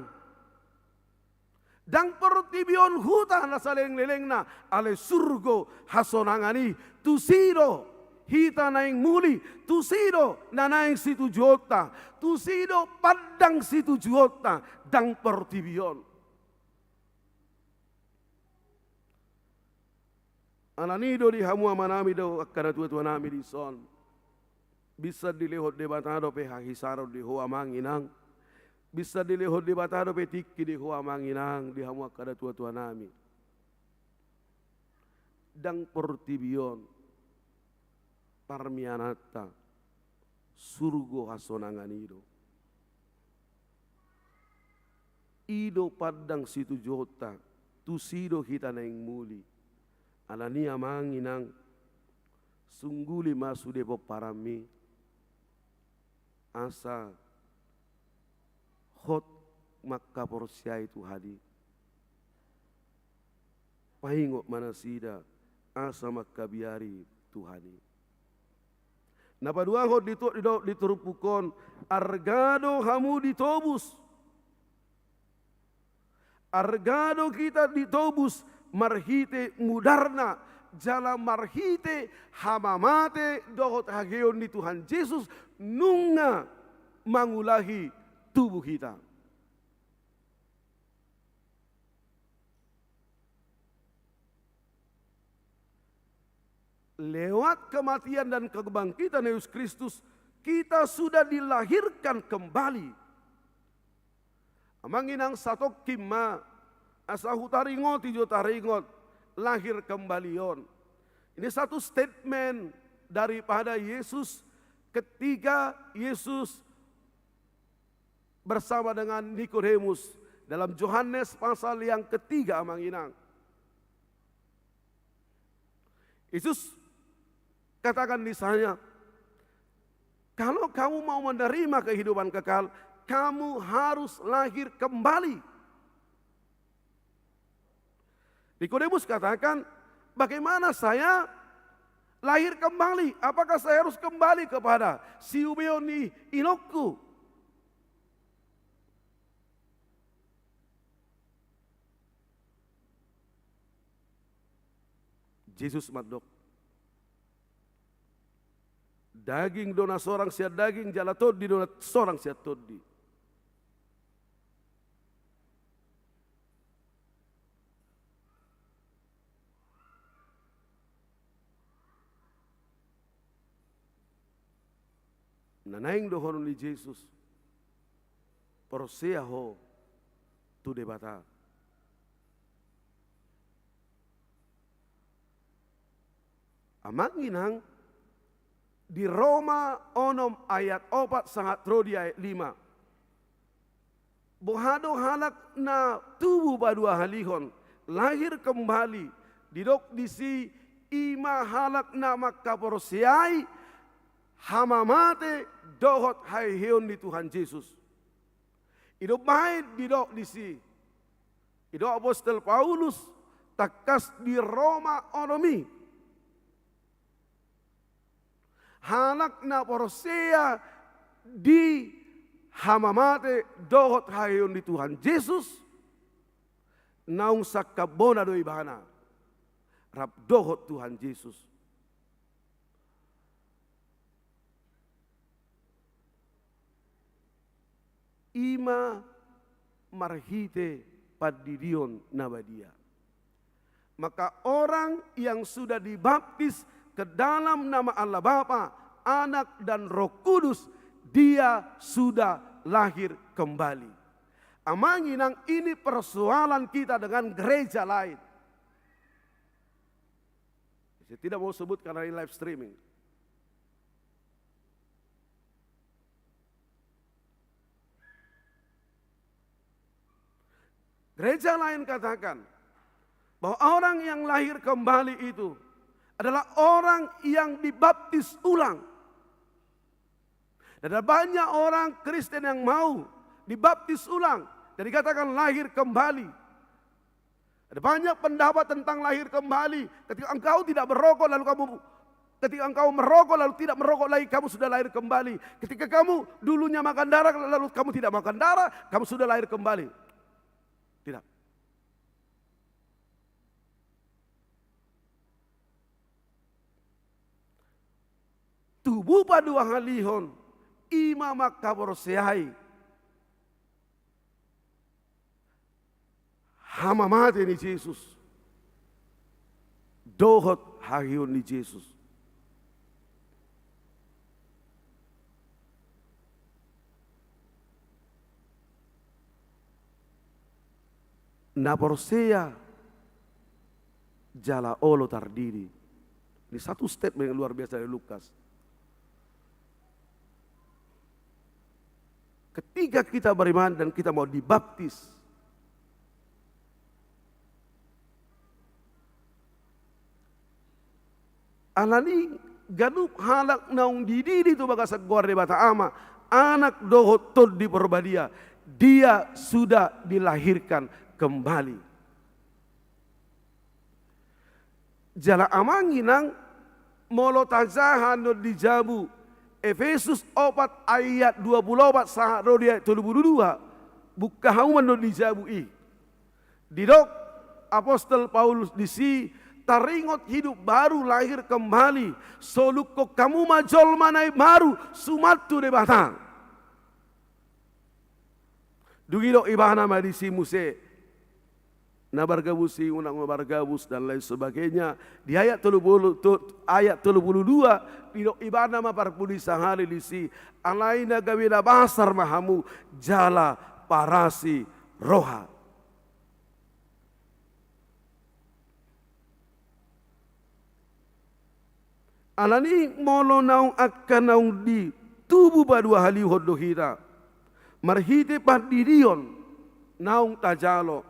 Ndang portibi on huta na saleleng-lelengna, alai surgo hasonangan i. Tusi do hita naeng muli, tusi do na naeng situjuonta, tusi do pandang situjuonta, ndang portibi on. Alani do di hamu amanami dohot angka natuatuanami dison. Bisa dilehon Debata dope hahisaron di ho, amang inang. Bisa dilehon Debata dope tingki di ho, amang inang, di hamu angka natuatuanami. Ndang portibi on parmiananta, surgo hasonangan i do. I do pandang situjuonta, tusi do hita naeng muli. Alani, amang inang, sungguli ma sude pomparanmi, asa hot mangkaporseai Tuhan i. Paingot ma nasida asa mangkabiari Tuhan i. Na paduahon di tu-, di do-, di turpuk on, arga do hamu ditobus. Arga do hita ditobus marhite mudarna, jala marhite hamamate dohot haheheon ni Tuhan Jesus nunga mangulahi tubu hita. Lewat kematian dan kebangkitan Yesus Kristus, kita sudah dilahirkan kembali. Amang inang, satongkin ma, asa hutaringoti jo taringot lahir kembali on. Ini satu statement daripada Yesus ketika Yesus bersama dengan Nikodemus dalam Yohanes pasal yang ketiga, amang inang. Yesus katakan di sana, "Kalau kamu mau menerima kehidupan kekal, kamu harus lahir kembali." Nikodemus katakan, "Bagaimana saya lahir kembali? Apakah saya harus kembali kepada siubeon ni inongku?" Jesus mandok, "Daging do na sorang sian daging, jala tondi do na sorang sian tondi." Na naeng dohonon ni Jesus, porsea ho tu Debata. Amang inang, di Roma onom ayat opat sahat ro di ayat lima. Boha do halak na tubu paduahalihon, lahir kembali, didok disi, i ma halak na mangkaporseai hamamate dohot haheheon ni Tuhan Jesus. I do baen didok disi. Didok apostel Paulus tangkas di Roma onom i. Halak na porsea di hamamate dohot haheheon ni Tuhan Jesus, naung sangkap bona do ibana rap dohot Tuhan Jesus. I ma marhite pandidion na badia. Maka orang yang sudah dibaptis ke dalam nama Allah Bapa, Anak, dan Roh Kudus, dia sudah lahir kembali. Amang inang, ini persoalan kita dengan gereja lain. Saya tidak mau sebut karena ini live streaming. Gereja lain katakan bahwa orang yang lahir kembali itu adalah orang yang dibaptis ulang. Dan ada banyak orang Kristen yang mau dibaptis ulang dan dikatakan lahir kembali. Ada banyak pendapat tentang lahir kembali. Ketika engkau tidak merokok, lalu kamu, ketika engkau merokok, lalu tidak merokok lagi, kamu sudah lahir kembali. Ketika kamu dulunya makan darah, lalu kamu tidak makan darah, kamu sudah lahir kembali. Tidak. Tubu paduahalihon, i ma mangkaporseai hamamate ni Jesus dohot haheheon ni Jesus. Na porsea jala olo tardidi. Ini satu statement yang luar biasa dari Lukas. Ketika kita beriman dan kita mau dibaptis, alani ganup halak naung dididi tu bagasan goar Debata Ama, Anak dohot Tondi Porbadia, dia sudah dilahirkan kembali. Jala amang inang, molo tajaha annon di jabu Efesus opat ayat dua puluh opat sahat ro di ayat tolu puluh dua, buka hamu ma annon di jabu i. Didok apostel Paulus disi, taringot hidup baru, lahir kembali, solukkon hamu ma jolma na imbaru suman tu Debata. Dung i didok ibana ma disi muse, na margabus i unang margabus dan lain sebagainya. Di ayat tolu puluh, tu, ayat tolu puluh dua, didok ibana ma parpudi sahali disi, alai na gabe na basar ma hamu jala parasi roha. Alani molo naung angka naung ditubu paduahalihon do hita marhite pandidion naung tajalo,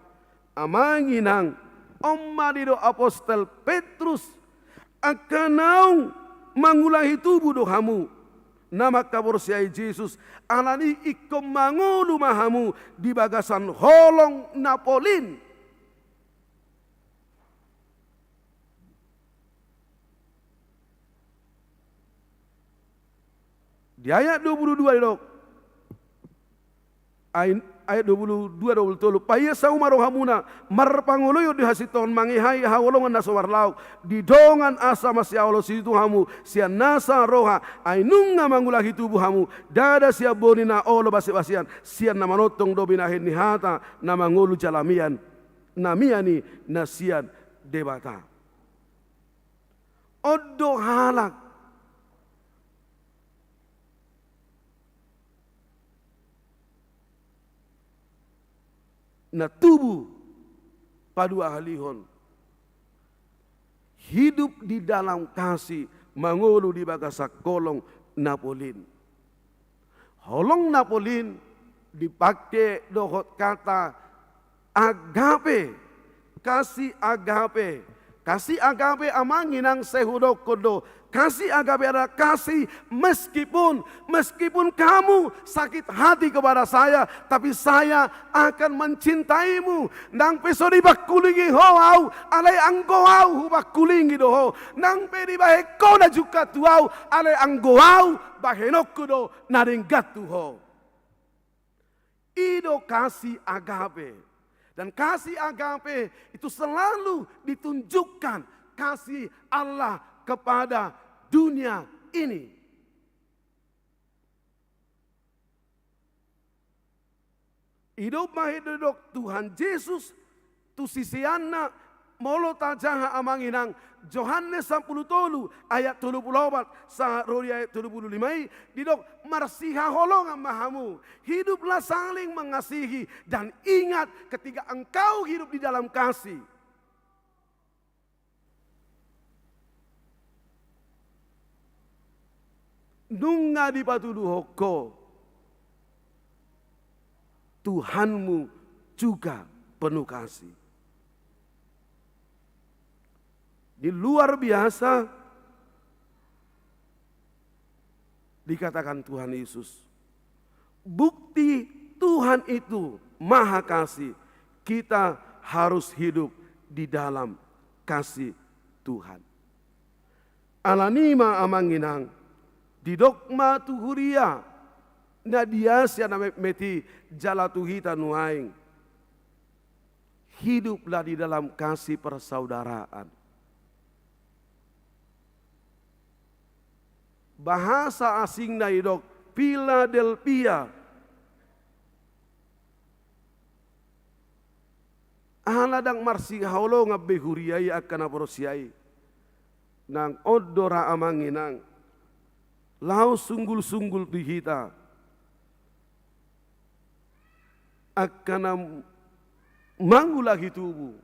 amang inang, on ma didok apostel Petrus, angka naung mangulahi tubu do hamu na mangkaporseai Jesus, alani ingkon mangolu ma hamu di bagasan holong na polin. Di ayat dua puluh dua didok, ay-, ayat dua puluh dua, dua puluh tolu, paias hamu ma rohamuna marpangoloion di hasintongan, mangihai haholongan na so marlaok, di dongan asa masiaolo situtu hamu sian nasa roha, ai nunga mangulahi tubu hamu, ndada sian boni na olo basibasian, sian na manongtong do binahen ni hata na mangolu jala mian, na mian i na sian Debata. On do halak na tubu paduahalihon, hidup di dalam kasih, mangolu di bagasan holong na polin. Holong na polin dipake dohot kata agape, kasih agape, Kasih agape, amang inang, sai hudokkon do. Kasih agape adalah kasih meskipun, meskipun kamu sakit hati kepada saya, tapi saya akan mencintaimu. Nang pe so dipangkulingi ho au, alai anggo au hupangkulingi do ho. Nang pe dibahen ho na jungkat tu au, alai anggo au bahenonku do na denggan tu ho. I do kasih agape. Dan kasih agape itu selalu ditunjukkan kasih Allah kepada dunia ini. Didok ma hita, didok Tuhan Jesus tu siseanna, molo tajaha, amang inang, Johannes sampulu tolu ayat tolu pulu opat sahat ro di ayat tolu pulu lima i, didok, marsihaholongan ma hamu, hiduplah saling mengasihi, dan ingat, ketika engkau hidup di dalam kasih, nunga dipatuduhon ho Tuhanmu juga penuh kasih. Di luar biasa dikatakan Tuhan Yesus. Bukti Tuhan itu maha kasih, kita harus hidup di dalam kasih Tuhan. Alani i ma, amang inang, didok ma tu huria na di Asia na metmet i jala tu hita nuaeng, hiduplah di dalam kasih persaudaraan. Bahasa asingna didok Philadelphia. Ala ndang marsihaholongan be huria i, angka na porsea i. Nang on do ra, amang inang, laho sunggul-sunggul di hita angka na mangulahi tubu,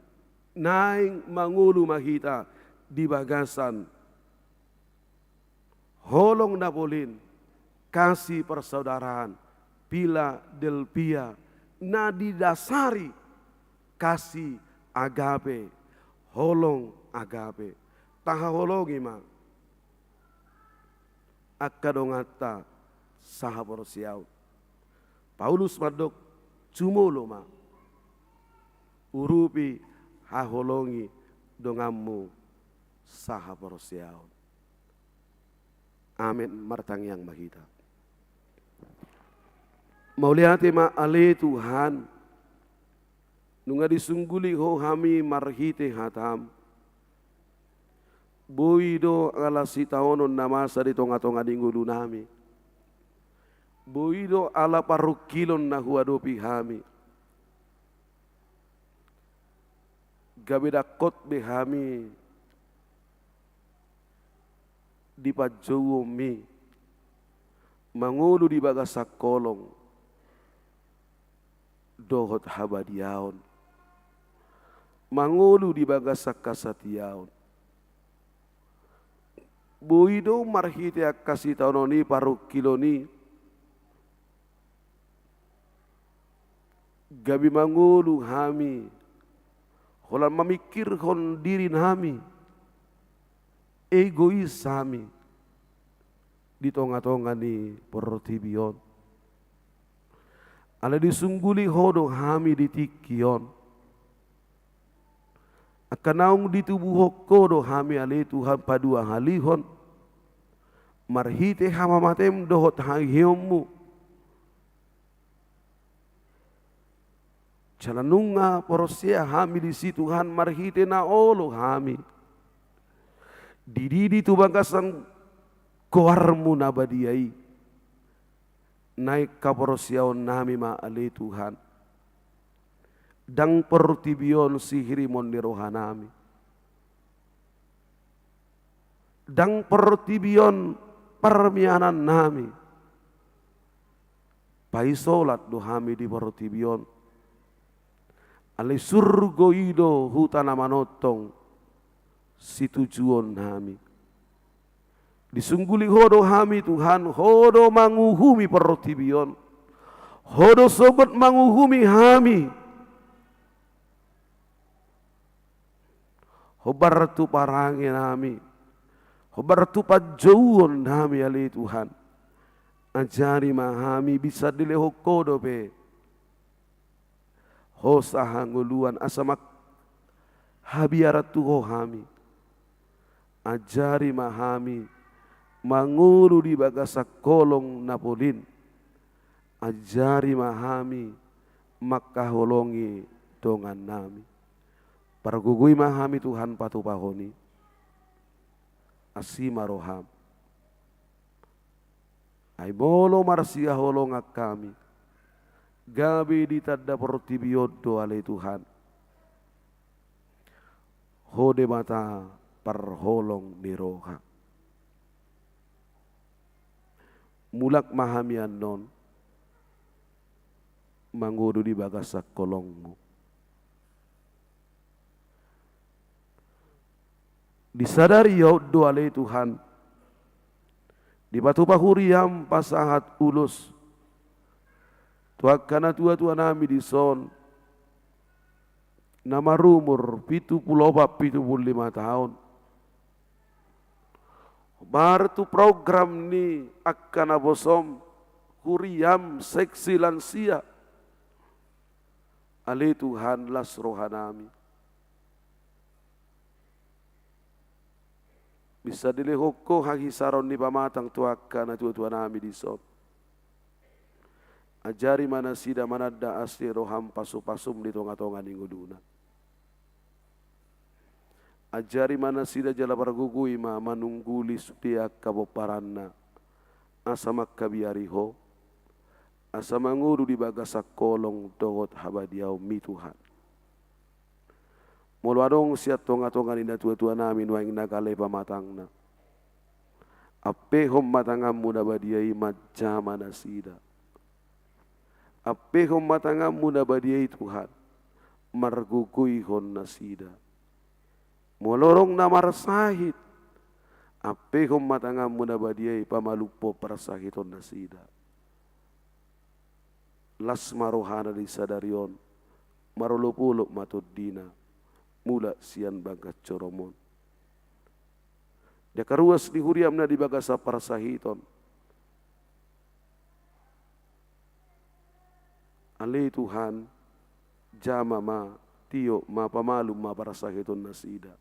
naeng mangolu ma hita di bagasan holong na polin, kasih persaudaraan, Philadelphia, na didasari kasih agape, holong agape. Tahaholongi ma angka donganta sahaporseaon. Paulus mandok, jumolo ma, urupi, haholongi donganmu sahaporseaon. Amen. Martangiang ma hita. Mauliate ma ale Tuhan, nunga disungguli Ho hami marhite hataM. Boi do ala sitaonon na masa di tonga-tonga ni ngolunami. Boi do ala parungkilon na huadopi hami. Gabe dangkot be hami di panjouonMi, mangolu di bagasan holong dohot habadiaon, mangolu di bagasan hasatiaon. Boi do marhite angka sitaonon i, parungkilon i, gabe mangolu hami, holan mamingkirhon dirinami, egois hami di tonga-tonga ni portibi on. Alai disungguli Ho do hami di tingki on. Angka naung ditubuhon Ho do hami ale Tuhan paduahalihon, marhite hamamateM dohot haheheonMu. Jala nunga porsea hami disi Tuhan marhite na olo hami dididi tu bagasan goarMu na badia i. Naeng haporseaonnami ma ale Tuhan. Ndang portibi on sihirimon ni rohanami. Ndang portibi on parmianannami. Paisolat do hami di portibi on. Alai surgo i do huta na manongtong situjuonnami. Disungguli Ho do hami Tuhan, Ho do manguhumi portibi on. Ho do sogot manguhumi hami. Hombar tu parange nami, hombar tu panjouon nami ale Tuhan. Ajari ma hami bisa dilehon Ho dope hosa hangoluan asa manghabiaran tu Ho hami. Ajari ma hami mangolu di bagasan holong na polin. Ajari ma hami mangkaholongi dongan nami. Pargogoi ma hami Tuhan patupahon i. Asi ma roham. Ai molo marsihaholongan hami gabe di tanda portibi on do ale Tuhan, Ho Debata parholong ni roha. Mulak ma hami annon mangolu di bagasan holongmu. Di sadari on do ale Tuhan, dipatupa huriam pasahat ulos tu angka natuatua nami dison na marumur pitu pulu opat pitu pulu lima taon. Hombar tu program ni angka naposom huriam seksi lansia. Ale Tuhan, las roha nami. Bisa dilehon Ho hahisaron ni pamatang tu angka natuatua nami dison. Ajari ma nasida mananda asi ni roham pasupasum di tongatonga ni ngoluna. Ajari ma nasida jala pargogoi ma manungguli sude angka pomparanna asa manghabiari Ho, asa mangolu di bagasan holong dohot habadiaonmi Tuhan. Molo adong sian tongatonga ni natuatua nami nuaeng na gale pamatangna, ampehon ma tanganmu na badia i manjama nasida. Ampehon ma tanganmu na badia i Tuhan, margogoihon nasida. Molo adong na marsahit, ampehon ma tanganmu na badia i pamalumhon parsahiton nasida. Las ma rohana di sadari on, marolopolop ma tondina, mulak sian bagas joro on. Di angka ruas ni huriam na di bagasan parsahiton, ale Tuhan, jama ma, tiop ma, pamalum ma parsahiton nasida.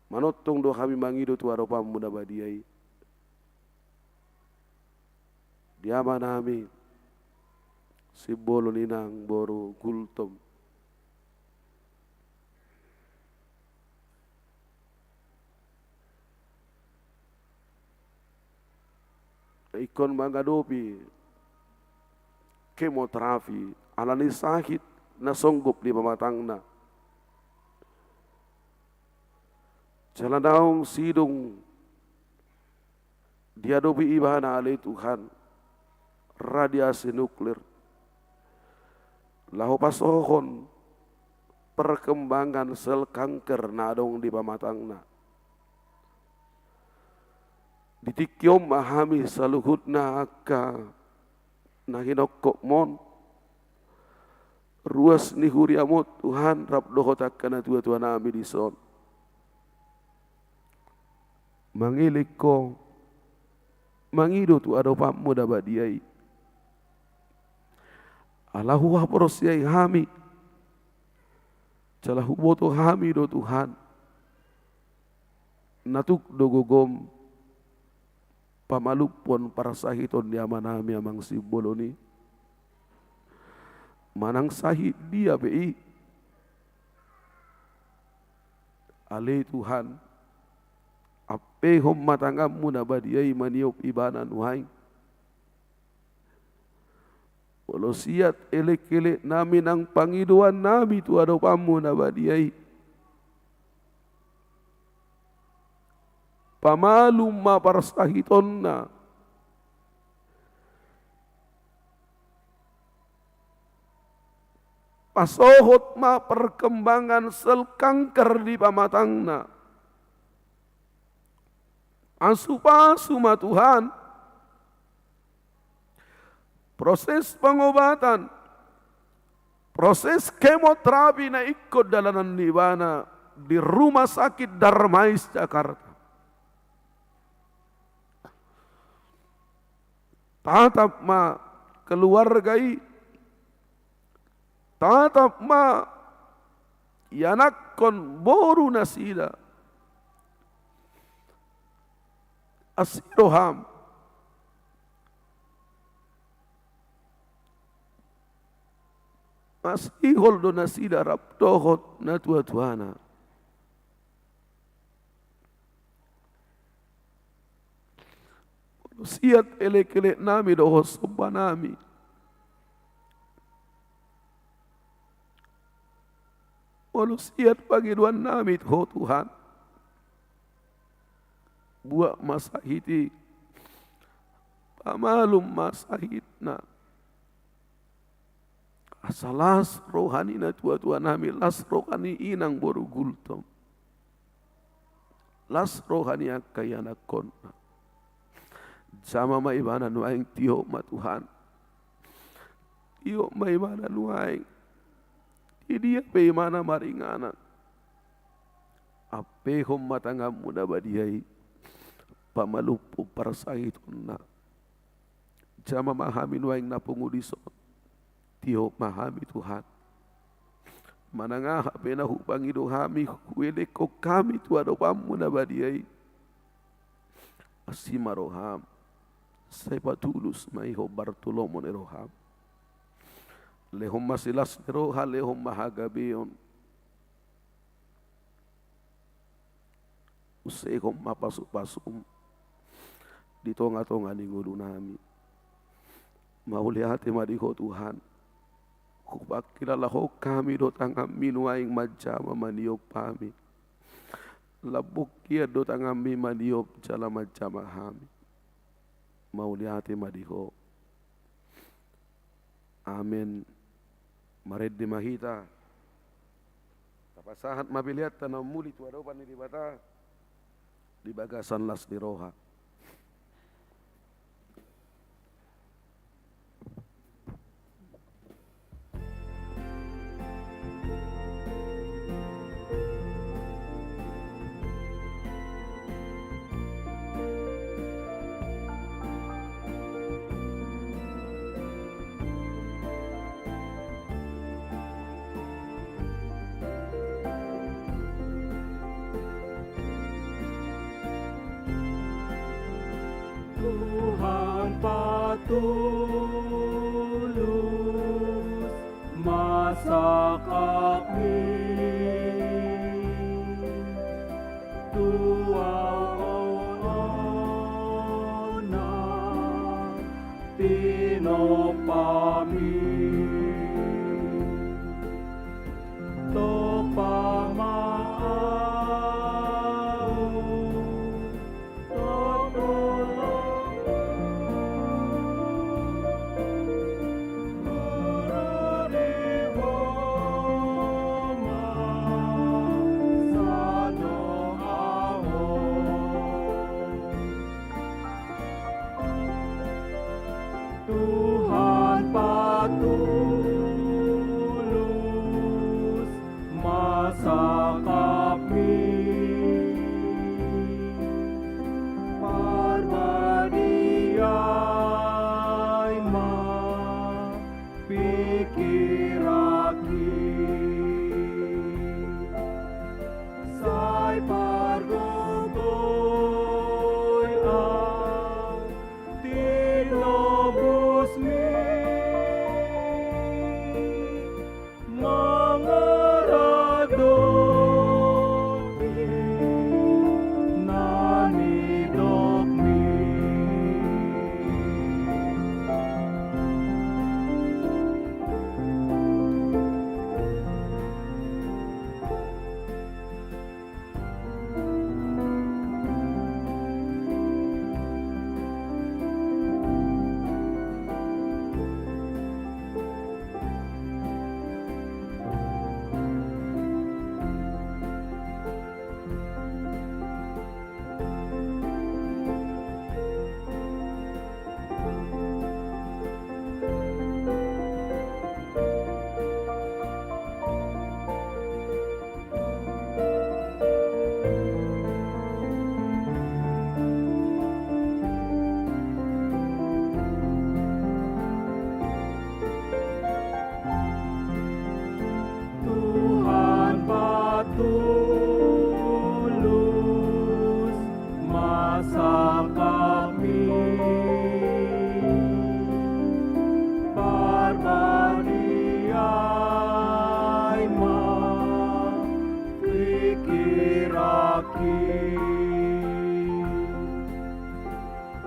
Manongtong do hami mangido tu adopanmu na badia i. Di amanami, simbolo ni inang boru Gultom. Ingkon mangadopi kemoterapi ala ni sahit na songgop di pamatangna. Jala naung sidung diadopi ibana ale Tuhan, radiasi nuklir. Laho pasohon perkembangan sel kanker na adong di pamatangna. Di tingki on ma hami saluhutna angka na hinongkopmon. Ruas ni huriam on Tuhan rap dohot angka natuatua nami dison. Mangelek Ho, mangido tu adopanmu na badia i. Ala huhaporseai hami, jala huboto hami do Tuhan, na tuk do gogom pamalumhon parsahiton ni amanami amang simbolo i. Manang sahit dia pe i, ale Tuhan, ampehon ma tanganmu na badia i maniop ibana nuaeng. Molo siat elekelek nami nang pangidoan nami tu adopanmu na badia i, pamalum ma parsahitonna. Pasohot ma perkembangan sel kanker di pamatangna. Pasupasu ma Tuhan proses pengobatan, proses kemoterapi na ingkon dalanan ni ibana di Rumah Sakit Darmais Jakarta. Tatap ma keluarga i, tatap ma ianakhon boru nasida. Asi roham. Masihol do nasida rap dohot natuatuana. Molo siat elekelek nami dohot somba nami, molo siat pangidoan nami tu Ho Tuhan, buat ma sahit i, pamalum ma sahitna. Asa las roha ni natuatuanami, las roha ni inang boru Gultom, las roha ni angka ianakhonna. Jama ma ibana nuaeng, tiop ma Tuhan. Tiop ma ibana nuaeng. Di dia pe ibana maringanan, ampehon ma tanganmu na badia i, pamalumhon parsahitonna. Jama ma hami nuaeng na pungu dison. Tiop ma hami Tuhan. Manang aha pe na hupangido hami, huelekhon hami tu adopanmu na badia i, asi ma roham. Sai patulus ma i hombar tu lomo ni roham. Lehon ma silas ni roha, lehon ma hagabeon. Usehon ma pasupasum di tongatonga ni ngolunami. Mauliate ma di Ho Tuhan. Hupangkilalahon hami do tanganmi nuaeng manjama maniop hami. Lambok hian do tanganmi maniop jala manjama hami. Mauliate ma di Ho. Amen. Marende ma hita. Tapasahat ma peleanta na muli tu adopan ni Debata di bagasan las ni roha. Tuhan patulus ma sangkapmi tu ahu on na tinompami. Tompa ma ahu,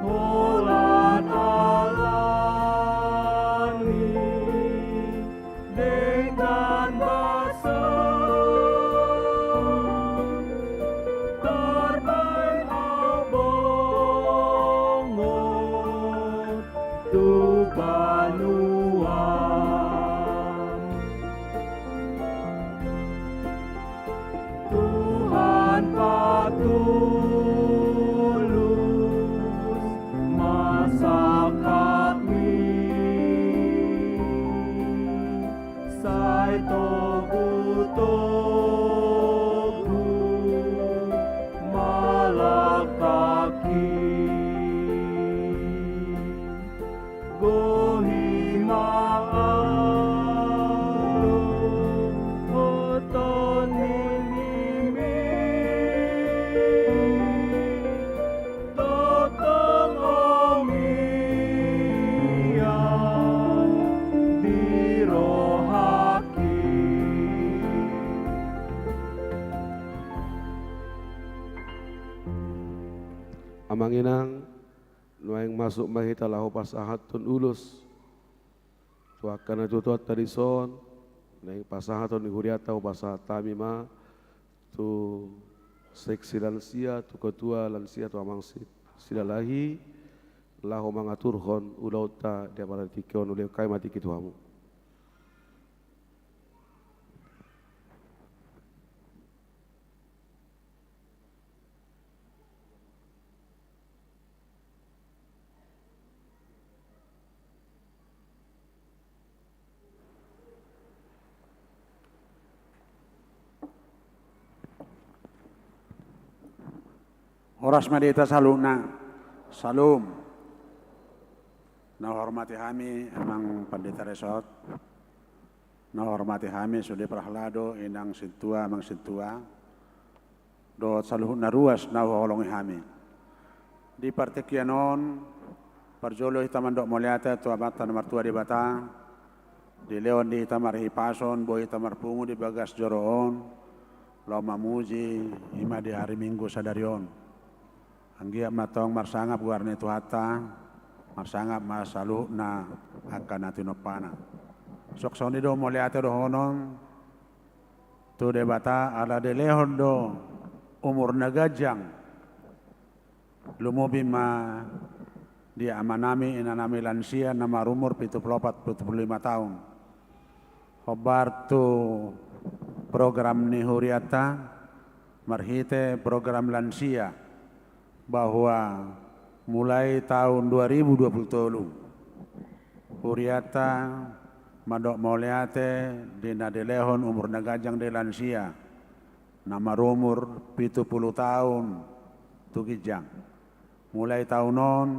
Holan ala ni denggan basa, tarbaen au bongot tu banua. Tuhan patulus ma sangkapmi, sai togutogu ma langkangki. Gohi ma au dohot tondim i, tongtong omian di rohangki. Amang inang, nuaeng masuk ma hita laho pasahathon ulos tu angka natuatuanta dison. Naeng pasahathon ni hurianta, hupasahat hami ma tu seksi lansia, tu ketua lansia, tu amang si-, Silalahi, laho mangaturhon ulaonta di apala tingki on. Ulehon hami ma tingki tu hamu. Horas ma di hita saluhutna. Syalom. Na huhormati hami amang pandita resort, na huhormati hami sude parhalado, inang sintua, amang sintua, dohot saluhut na ruas na huhaholongi hami. Di partingkian on, parjolo hita mandok mauliate tu Amanta na martua Debata, dilehon di hita marhipason, boi hita marpungu di bagas joro on, laho mamuji i ma di ari Minggu sadari on. Anggiat ma tong marsangap goar ni Tuhanta, marsangap ma saluhutna angka na tinompana. Suang songon i do mauliate dohonon tu Debata ala dilehon do umur na ganjang, lumobi ma di amanami, inanami lansia na marumur pitu pulu opat, pitu pulu lima taon. Hombar tu program ni hurianta, marhite program lansia, bahwa mulai taon dua ribu dua pulu tolu, hurianta mandok mauliate di na dilehon umur na ganjang di lansia, na marumur pitu pulu taon tu ginjang. Mulai taon on,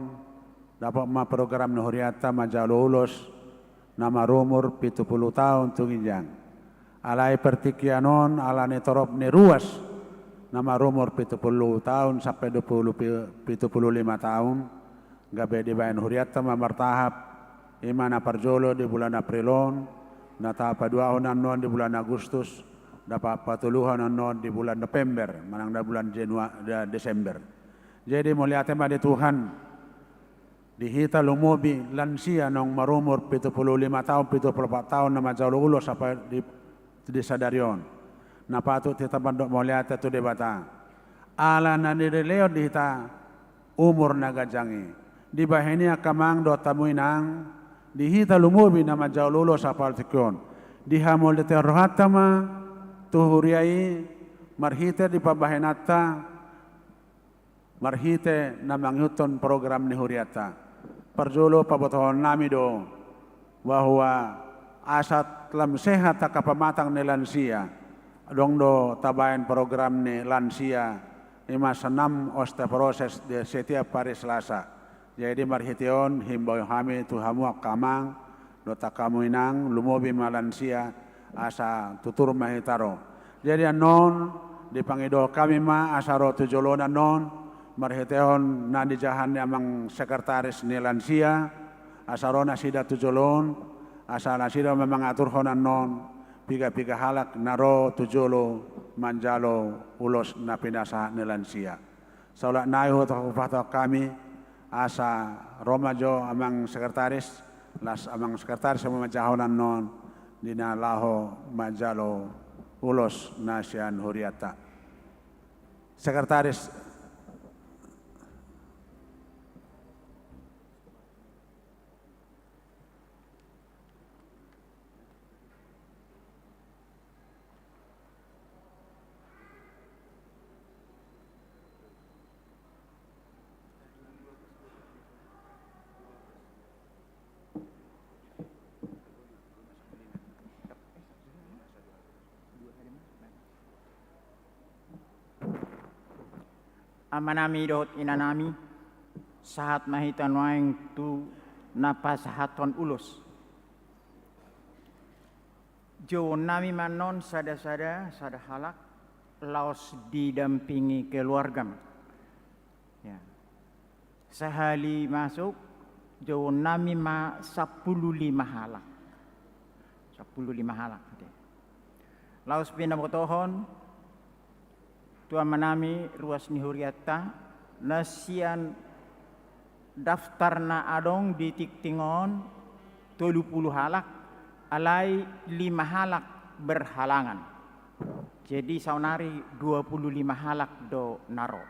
dapot ma program ni hurianta manjalo ulos na marumur pitu pulu taon tu ginjang. Alai partingkian on, ala ni torop ni ruas na marumur pitu pulu taon sampe dua pulu pi-, pitu pulu lima taon, gabe dibaen hurianta ma martahap, i ma na parjolo di bulan April on, na tapaduahon annon di bulan Agustus, na pa-, patoluhon annon di bulan November, manang na bulan Janua-, da-, Desember. Jadi, mauliate ma di Tuhan, di hita lumobi lansia naung marumur pitu pulu lima taon, pitu pulu opat taon na manjalo ulos sampe di, di sadari on. Na patut hita mandok mauliate tu Debata. Ala na dilehon di hita umur na ganjang i. Dibahen i angka amang dohot hamu inang, di hita lumobi na manjalo ulos sampe tingki on, dihamauliatehon rohanta ma tu huria i, marhite di pambahenanta, marhite na mangihuthon program ni hurianta. Parjolo pabotohonnami do, bahwa asa lam sehat angka pamatang ni lansia, adong do tabaen program ni lansia, i ma senam osteoporosis di setiap hari Selasa. Jadi marhite on himbau hami tu hamu angka amang, dohot angka hamu inang, lumobi ma lansia, asa tutur ma hita ro. Jadi annon, dipangido hami ma asa ro tu jolo on annon, marhitehon na nijaha ni amang sekretaris ni lansia, asa ro nasida tu jolo on, asa nasida ma mangaturhon annon, piga-piga halak na ro tu jolo, manjalo ulos na pinasahat ni lansia. Saulak nai hupasahat hami, asa ro ma jo amang sekretaris, laos amang sekretaris ma manjahahon annon di na laho manjalo ulos na sian hurianta. Sekretaris. Amanami dohot inanami, sahat ma hita nuaeng tu na pasahathon ulos. Jouonnami ma annon sada-sada, sada halak, laos didampingi keluargam. Ya. Sahali masuk, jouonnami ma sampulu lima halak. Sampulu lima halak, oke. Laos pinabotohon tu amanami ruas ni hurianta, na sian daftar na adong di tingting on tolu pulu halak, alai lima halak berhalangan. Jadi saonari dua pulu lima halak do na ro.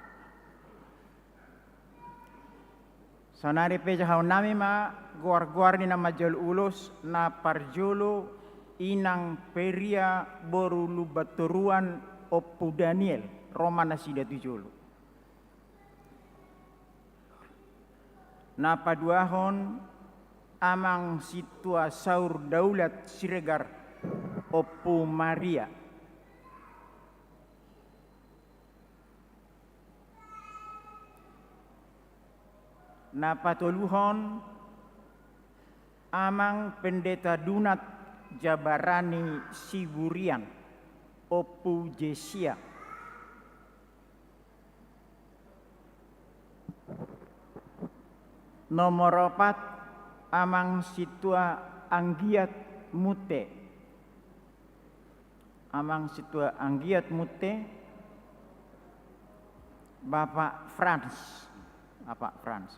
Saonari pe jahahononnami ma goar-goar ni na manjalo ulos. Na parjolo, Inang Peria boru Lumbantoruan, Ompu Daniel, ro ma nasida tu jolo. Na paduahon, Amang Sintua Saur Daulat Siregar, Ompu Maria. Na patoluhon, Amang Pendeta Dunat Jabarani Siburian, Ompu Jesia. Nomor opat, Amang Sintua Anggiat Munte. Amang Sintua Anggiat Munte, Bapak Frans. Bapak Frans.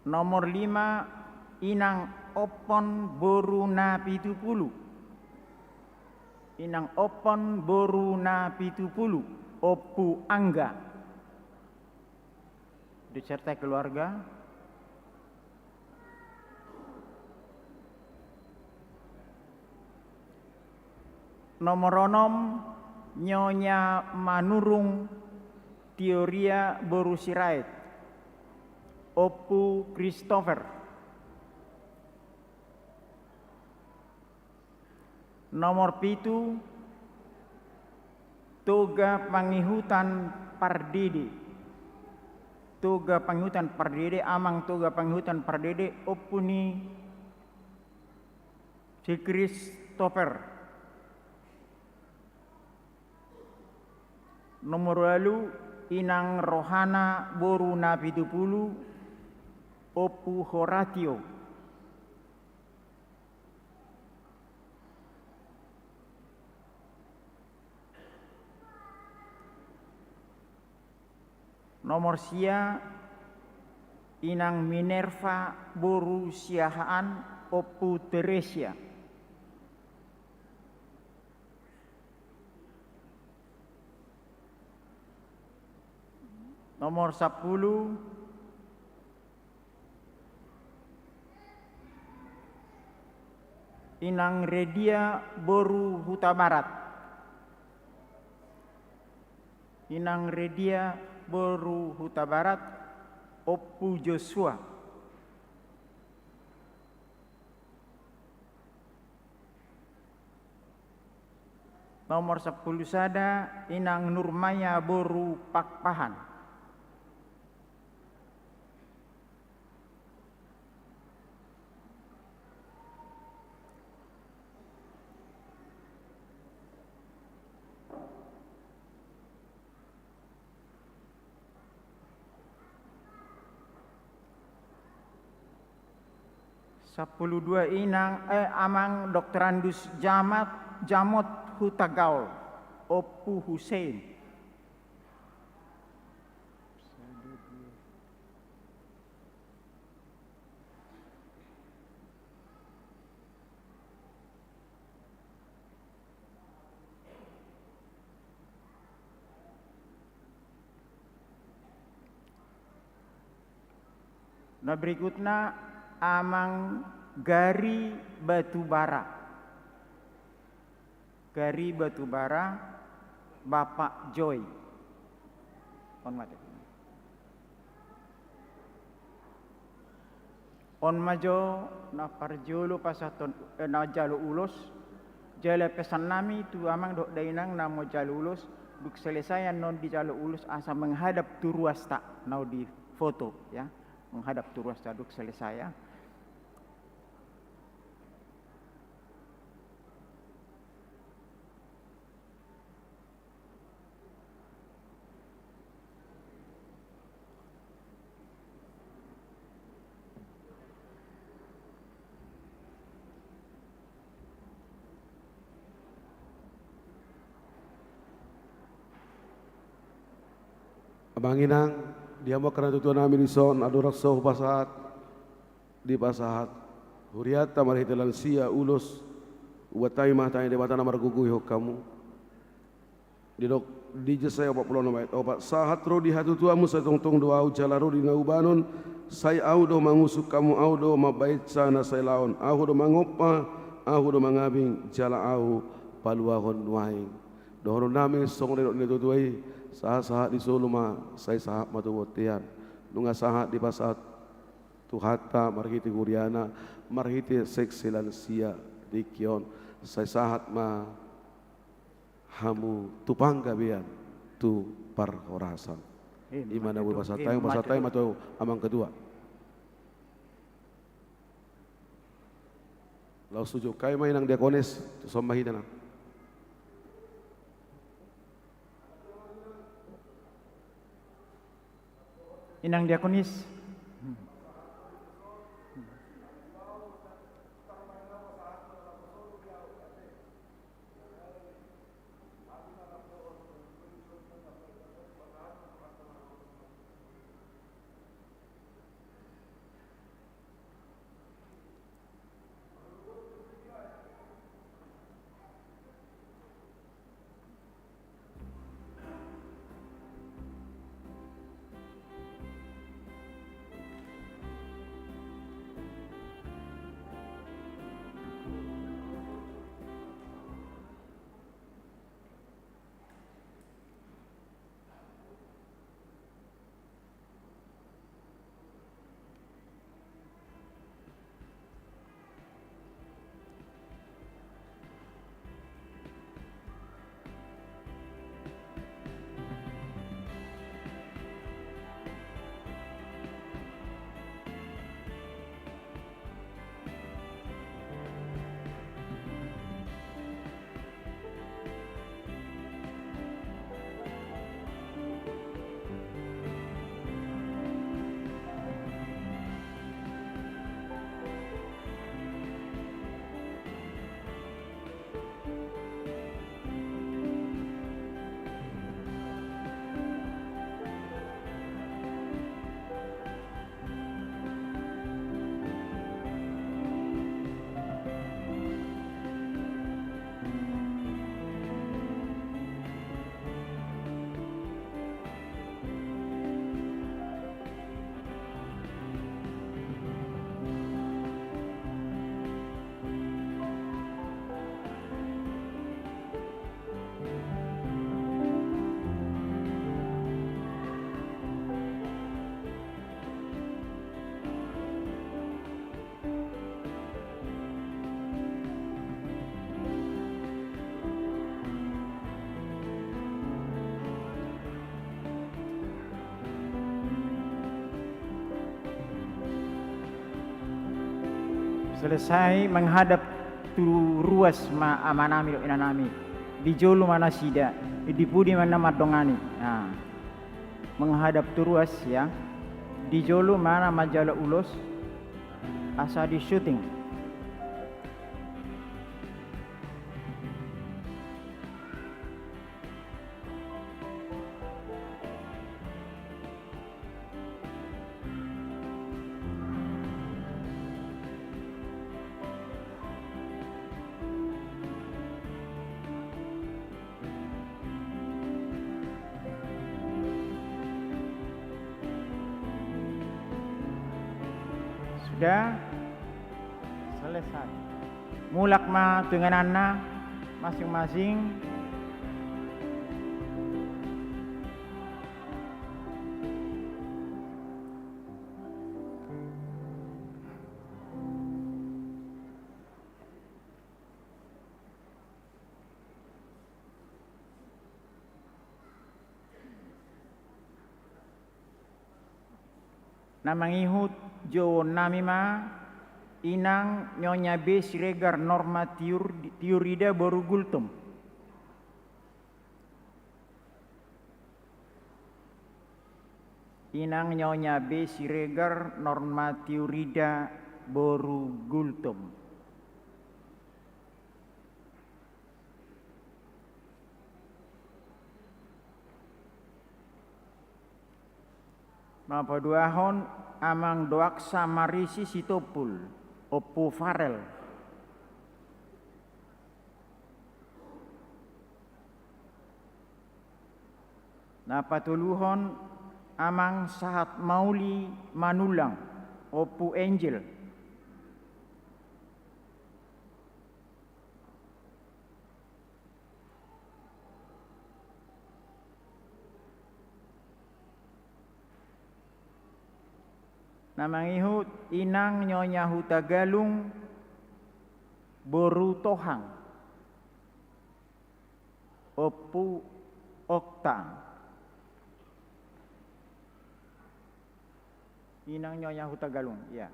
Nomor lima, Inang Ompon boru Napitupulu. Inang Ompon boru Napitupulu, Ompu Angga. Beserta keluarga. Nomor onom, Nyonya Manurung Teoria boru Sirait, Ompu Christopher. Nomor pitu, Toga Pangihutan Pardede. Toga Pangihutan Pardede, Amang Toga Pangihutan Pardede, Ompu ni si Christopher. Nomor ualu, Inang Rohana boru Napitupulu, Ompu Horatio. Nomor sia, Inang Minerva boru Siahaan, Ompu Teresia. Nomor sampulu, Inang Redia boru Hutabarat. Inang Redia boru Hutabarat, Ompu Joshua. Nomor sampulu sada, Inang Nurmaya boru Pakpahan. Sampulu dua inang, eh, amang doktorandus Jamat, Jamot Hutagaol, Ompu Hussein. Na berikutna amang Gari Batubara. Gari Batubara, Bapak Joy. On ma te. On ma jo na parjolo pasahaton, eh, na jalo ulos. Jala pesan nami tu amang dohot dainang na mau jalo ulos, dung selesai annon dijalo ulos asa menghadap tu ruasta, na di foto, ya. Menghadap tu ruasta dung selesai, ya. Amang inang, di hamu angka natuatua nami dison, andorang so hupasahat, dipasahat hurianta marhite lansia ulos, hubuat hami ma tangiang Debata na margogoihon hamu. Didok di Jesaya opat pulu onom ayat opat, sahat ro di hatutuamu sai tongtong do Ahu jala ro di na ubanon, sai Ahu do mangusung hamu, Ahu do mambaensa na sai laon, Ahu do mangompa, Ahu do mangabing, jala Ahu paluahon nuaeng. Dohonon nami songon na nidok ni natuatua i, sahatsahat ni solu ma, sai sahat ma tu bontean. Nunga sahat dipasahat Tuhanta marhite huriana, marhite seksi lansia tingki on, sai sahat ma hamu tu panggabean, tu parhorasan. Ima na boi pasahat hami, pasahat hami ma tu amang ketua. Laos ujungkon ma inang diakonis, tu son ma hita nang. Inang diakonis. Selesai menghadap tu ruas ma amanami dohot inanami. Di jolo ma nasida, di pudi ma na mandongani. Nah, menghadap tu ruas, ya. Di jolo ma na manjalo ulos. asa di syuting. Sudah selesai. Mulak ma tu ingananna masing-masing. Na mangihut jouonnami ma Inang Nyonya B. Siregar Norma Tiur-, Tiurida boru Gultom. Inang Nyonya B. Siregar Norma Tiurida boru Gultom. Na paduahon Amang Doaksa Marisi Sitompul, Ompu Farel. Na patoluhon Amang Sahat Mauli Manullang, Ompu Angel. Na mangihut Inang Nyonya Hutagalung boru Tohang, Ompu Okta. Inang Nyonya Hutagalung, ya.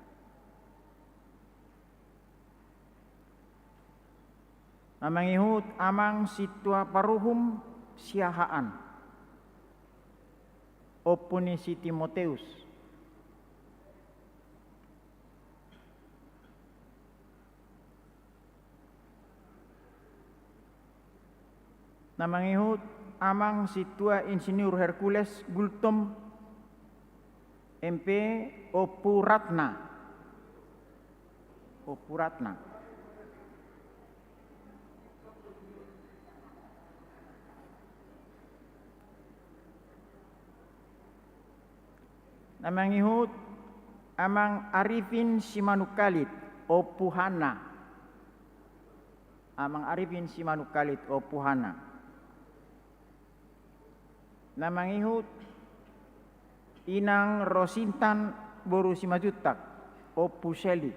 Na mangihut Amang Sintua Paruhum Siahaan, Ompu ni si Timoteus. Na mangihut Amang Sintua Insinyur Hercules Gultom, M P, Ompu Ratna. Ompu Ratna. Na mangihut Amang Arifin Simanungkalit, Ompu Hana. Amang Arifin Simanungkalit, Ompu Hana. Na mangihut Inang Rosintan boru Simanjuntak, Ompu Seli.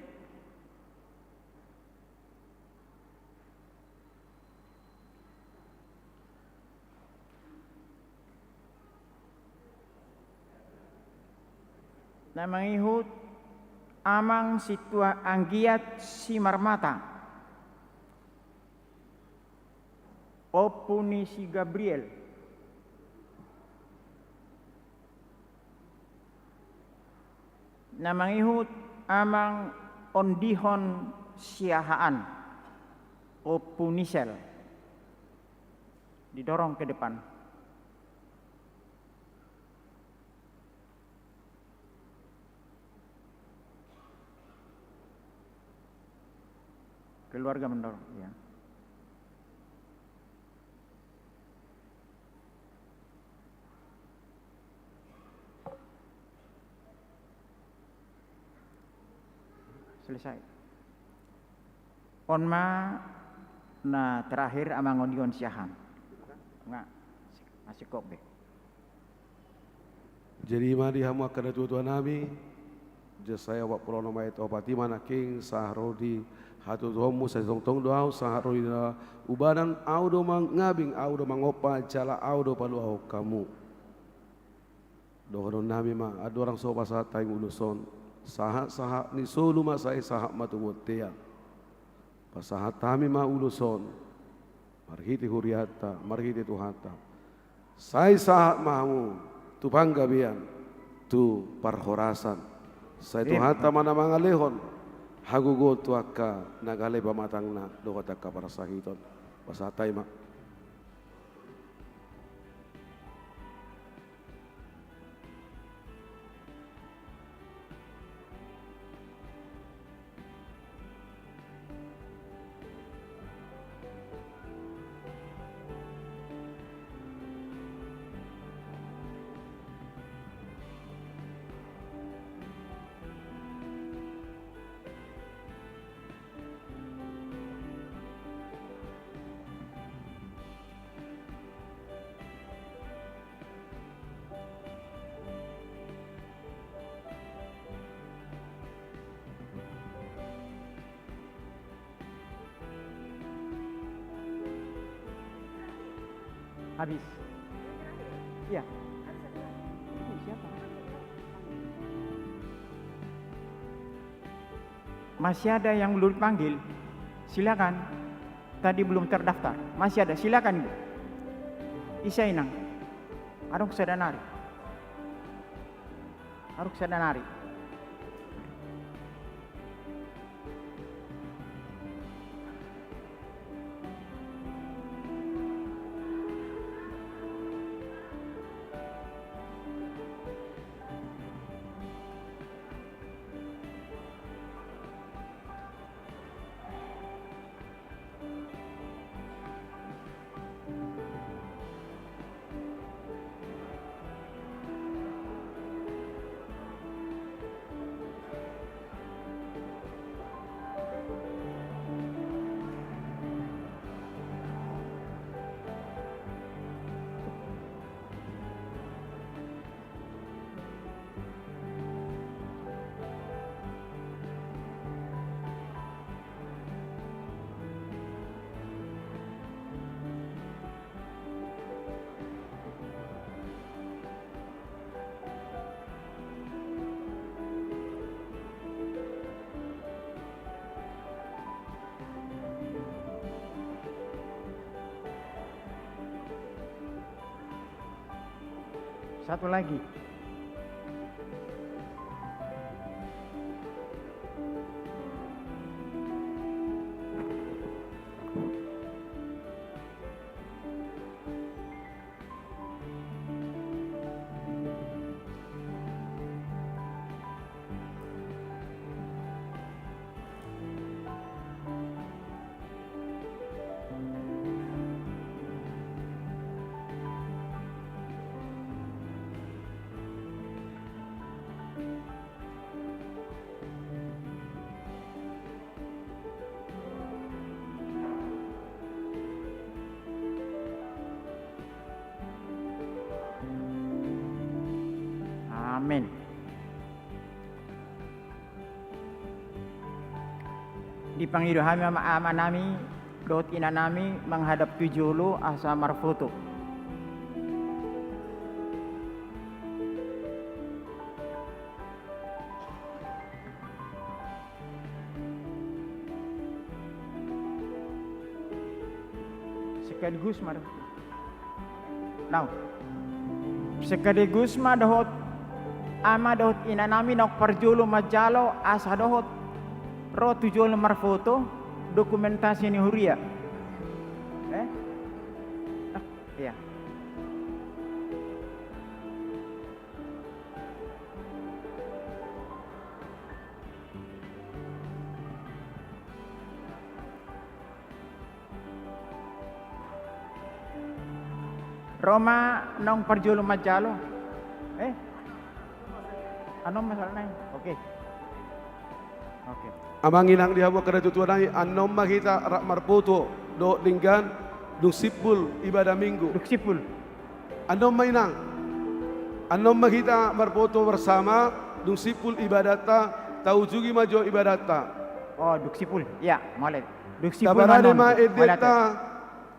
Na mangihut Amang Sintua Anggiat Simarmata, Ompu ni si Gabriel. Na mangihut Amang Ondihon Siahaan, Ompu Nisel. Didorong ke depan. Keluarga mendorong, ya. Selesai. On ma na terakhir Amang Ondihon Siahaan. Nga, asik kok be. Jadi ma di hamu angka natuatua nami, Jesaya opat pulu onom ayat opat i ma nangkin sahat ro di hatuaonmu, sai tongtong do ahu sahat ro di na ubanan, ahu do mangabing, ahu do mangompa, jala ahu do paluahon hamu. Dohonon nami ma, andorang so pasahat hami ulos on, sahat sahat ni solu ma sai sahat ma tu bontean. Pasahat hami ma ulos on marhite hurianta, marhite Tuhanta. Sai sahat ma hamu tu panggabean, tu parhorasan. Sai Tuhanta ma na mangalehon Hagogoon tu angka na gale pamatangna dohot angka parsahiton. Pasahat hami ma. Habis. Iya. Ini siapa? Masih ada yang belum dipanggil? Silakan. Tadi belum terdaftar. Masih ada. Silakan, Ibu. Isa, Inang. Adong sada nari. Adong sada nari. Satu lagi. Amen. Dipangido hami ma ama nami dohot ina nami manghadap tu jolo asa marfoto. Sekaligus ma dohot. Nau. Sekaligus ma dohot ama dohot ina nami naung parjolo manjalo asa dohot ro tu jolo marfoto dokumentasi ni huria. Eh? Ah, iya. Ro ma naung parjolo manjalo. Eh? Annon ma sahalna i. Oke. Oke. Amang inang di hamu angka natuatua nami, annon ma hita rap marfoto dohot denggan dung simpul ibadah Minggu. Dung simpul. Annon ma inang. Annon ma hita marfoto bersama, dung simpul ibadatta, taujungi ma jo ibadatta. Oh, dung simpul. Iya, mauliate. Dung simpul ma annon. Taparade ma endenta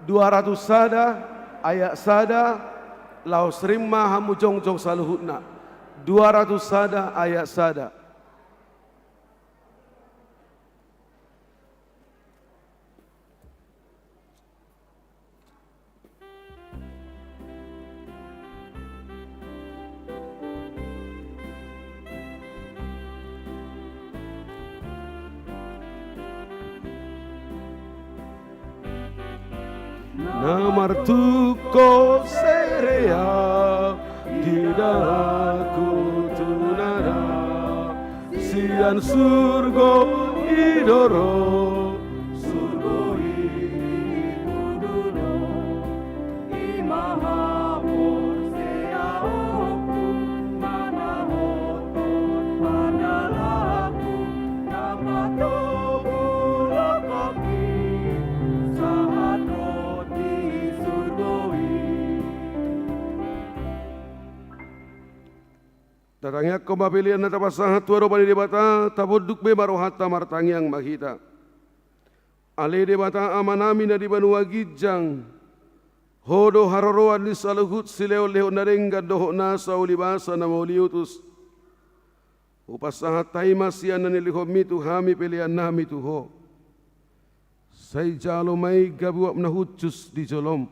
dua ratus sada ayat sada, laos rim ma hamu jongjong saluhutna. Dua ratus sada ayat sada. Na martungkot serea di dalanku tu na ra sian surgo i do ro. Surgo i tudu do, i ma haporseaonku, manang hot-hot pandalanku, na patobul angka i sahat ro di surgo i. Tatangiangkon ma pelean na tapasahat tu adopan ni Debata, tapunduk be ma rohanta, martangiang ma hita. Ale Debata Amanami na di banua ginjang, Ho do haroroan ni saluhut silehon-lehon na denggan dohot nasa ulibasa na mauliutus. Hupasahat hami ma sian na nilehonMi tu hami peleannami tu Ho. Sai jalo ma i gabe uap na hushus di joloM.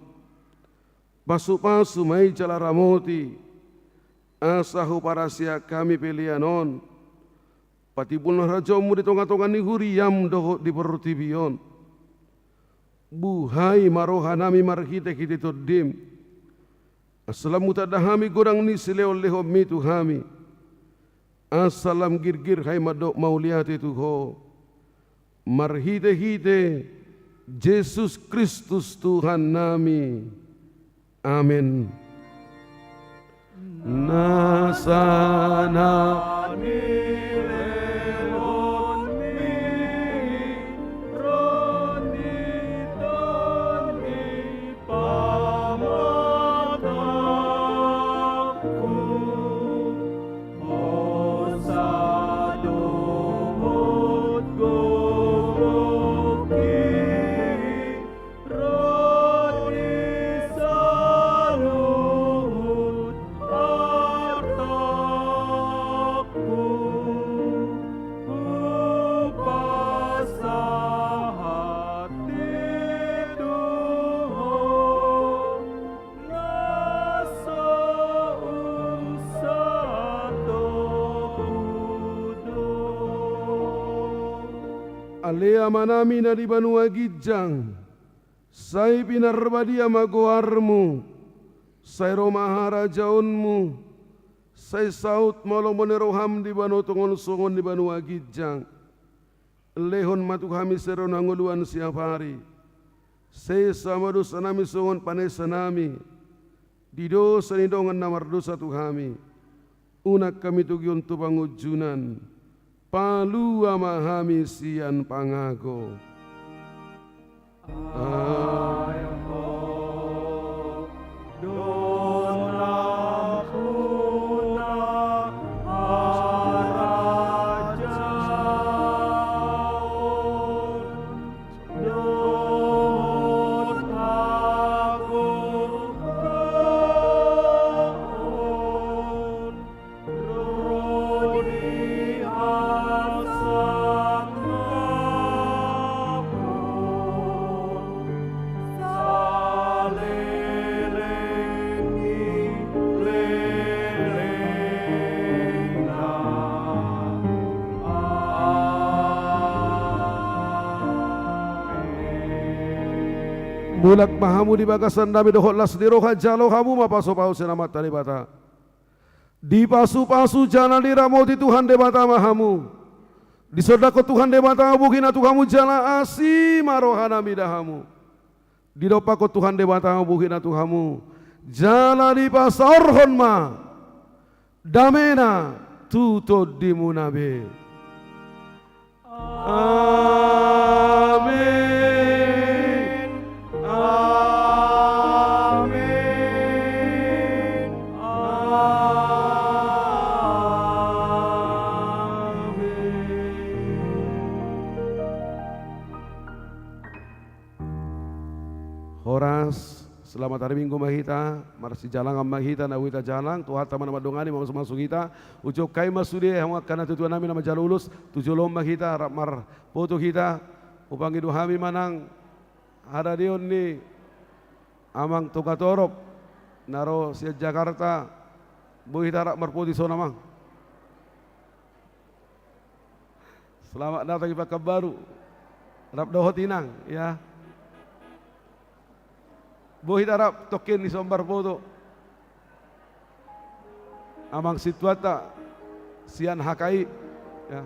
Pasu-pasu ma i jala ramoti, asa huparasiak hami pelean on patimbulhon harajaonMu di tonga-tonga ni huriaM dohot di portibi on. Buhai ma rohanami marhite-hite TondiM, asa lam hutanda hami godang ni silehon-lehonMi tu hami, asa lam girgir hami mandok mauliate tu Ho, marhite-hite Jesus Kristus Tuhannami. Amen. Nasa na nilehonMi ro di Tondi pamatangku, hosa dohot gogorki ro di saluhut artangku, hupasahat i tu Ho, na so unsato hudok. Ale Amanami na di banua ginjang, sai pinarbadia ma goarMu, sai ro ma harajaonMu, sai saut ma lomo ni rohaM di banua tonga on songon di banua ginjang. Lehon ma tu hami sadari on hangoluan siapari. Sesa ma dosanami songon panesanami di dosa ni dongan na mardosa tu hami. Unang hami togihon tu pangunjunan. Palua ma hami sian pangago. Ai Ho do nampuna harajaon dohot hagogoon ro di hasangapon saleleng ni lelengna. Amen. Mulak ma hamu di bagasan dame dohot las ni roha, jalo hamu ma pasu-pasu sian Amanta Debata. Dipasu-pasu jala diramoti Tuhan Debata ma hamu. Disondangkon Tuhan Debata bohina tu hamu jala asi ma rohana mida hamu. Didompakkon Tuhan Debata bohina tu hamu jala dipasaorhon ma damena tu tondimuna be. Amen. Amen. Amen. Horas. Selamat hari Minggu ma hita, marsijalangan ma hita, na hita jalang, Tuhanta ma na mandongani, mamasu-masu hita. Ujungkon ma sude, hamu angka natuatuanami na manjalo ulos, tu jolo ma hita, rap marpoto hita, hupangido hami ma nang haradeon ni Amang Togatorop, na ro sian Jakarta, boi hita rap marpoto dison, Amang. Selamat datang di Pekanbaru. Rap dohot inang, ya. Boi hita rap tongkin dison marfoto. Amang situata sian H K I, ya.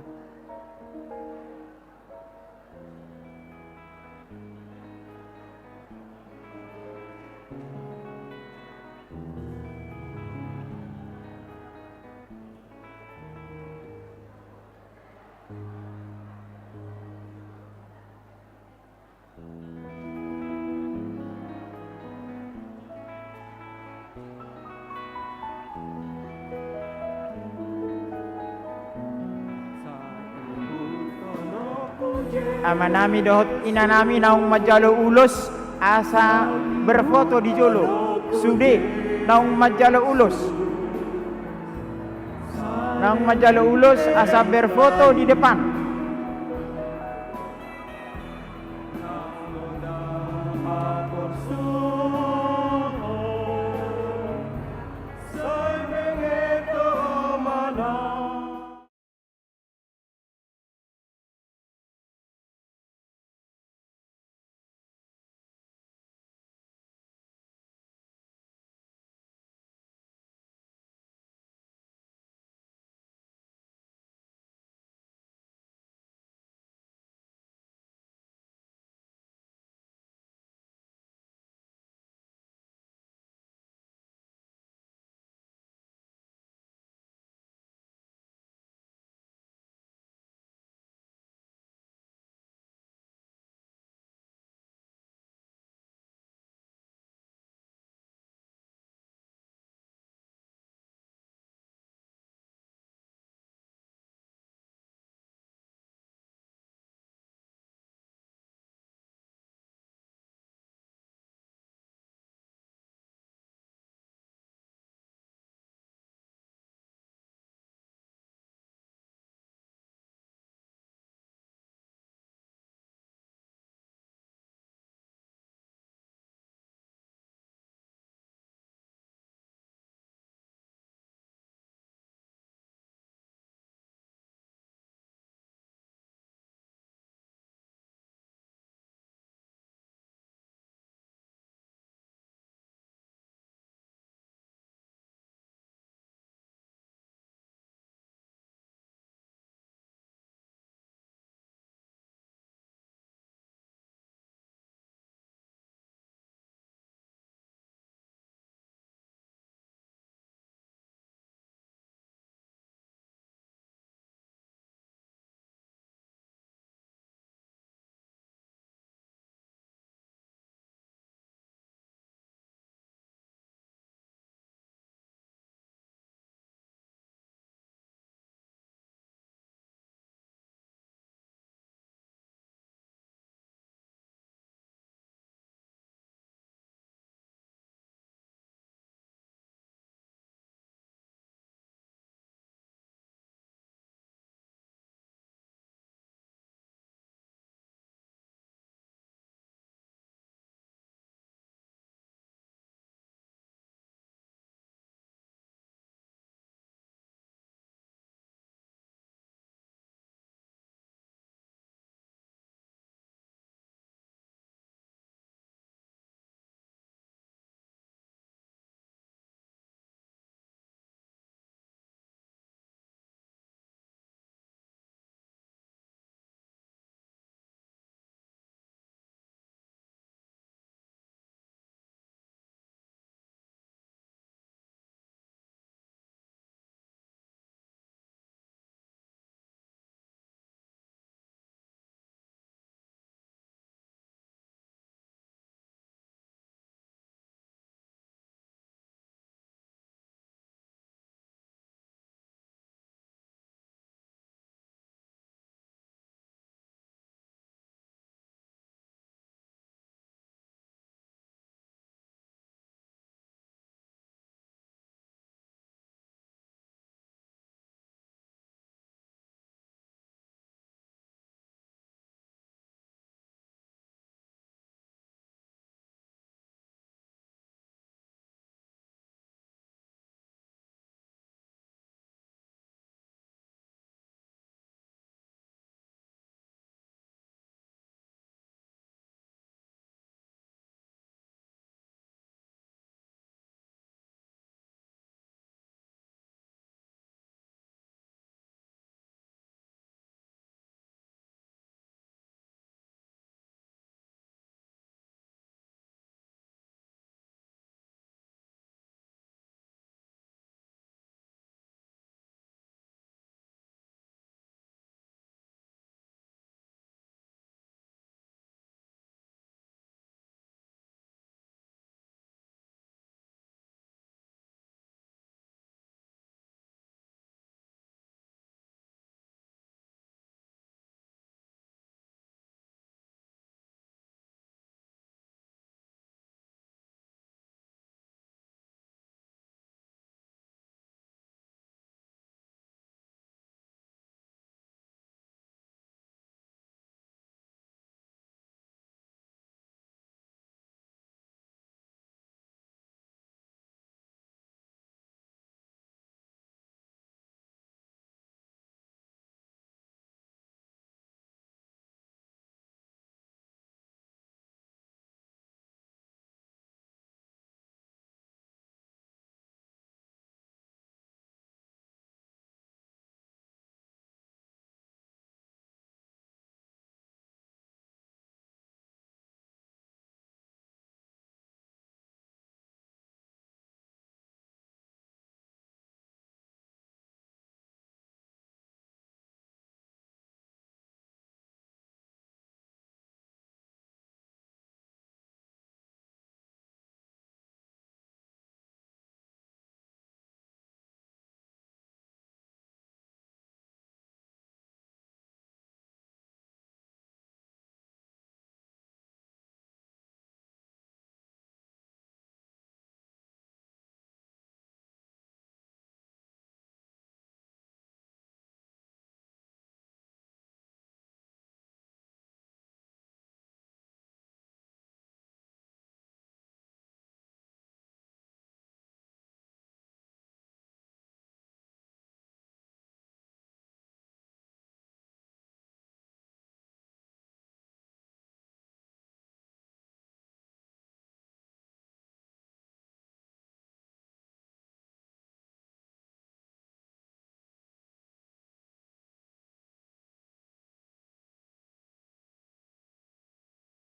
Amanami dohot inanami naung manjalo ulos asa berfoto di jolo. Sude naung manjalo ulos. Naung manjalo ulos asa berfoto di depan.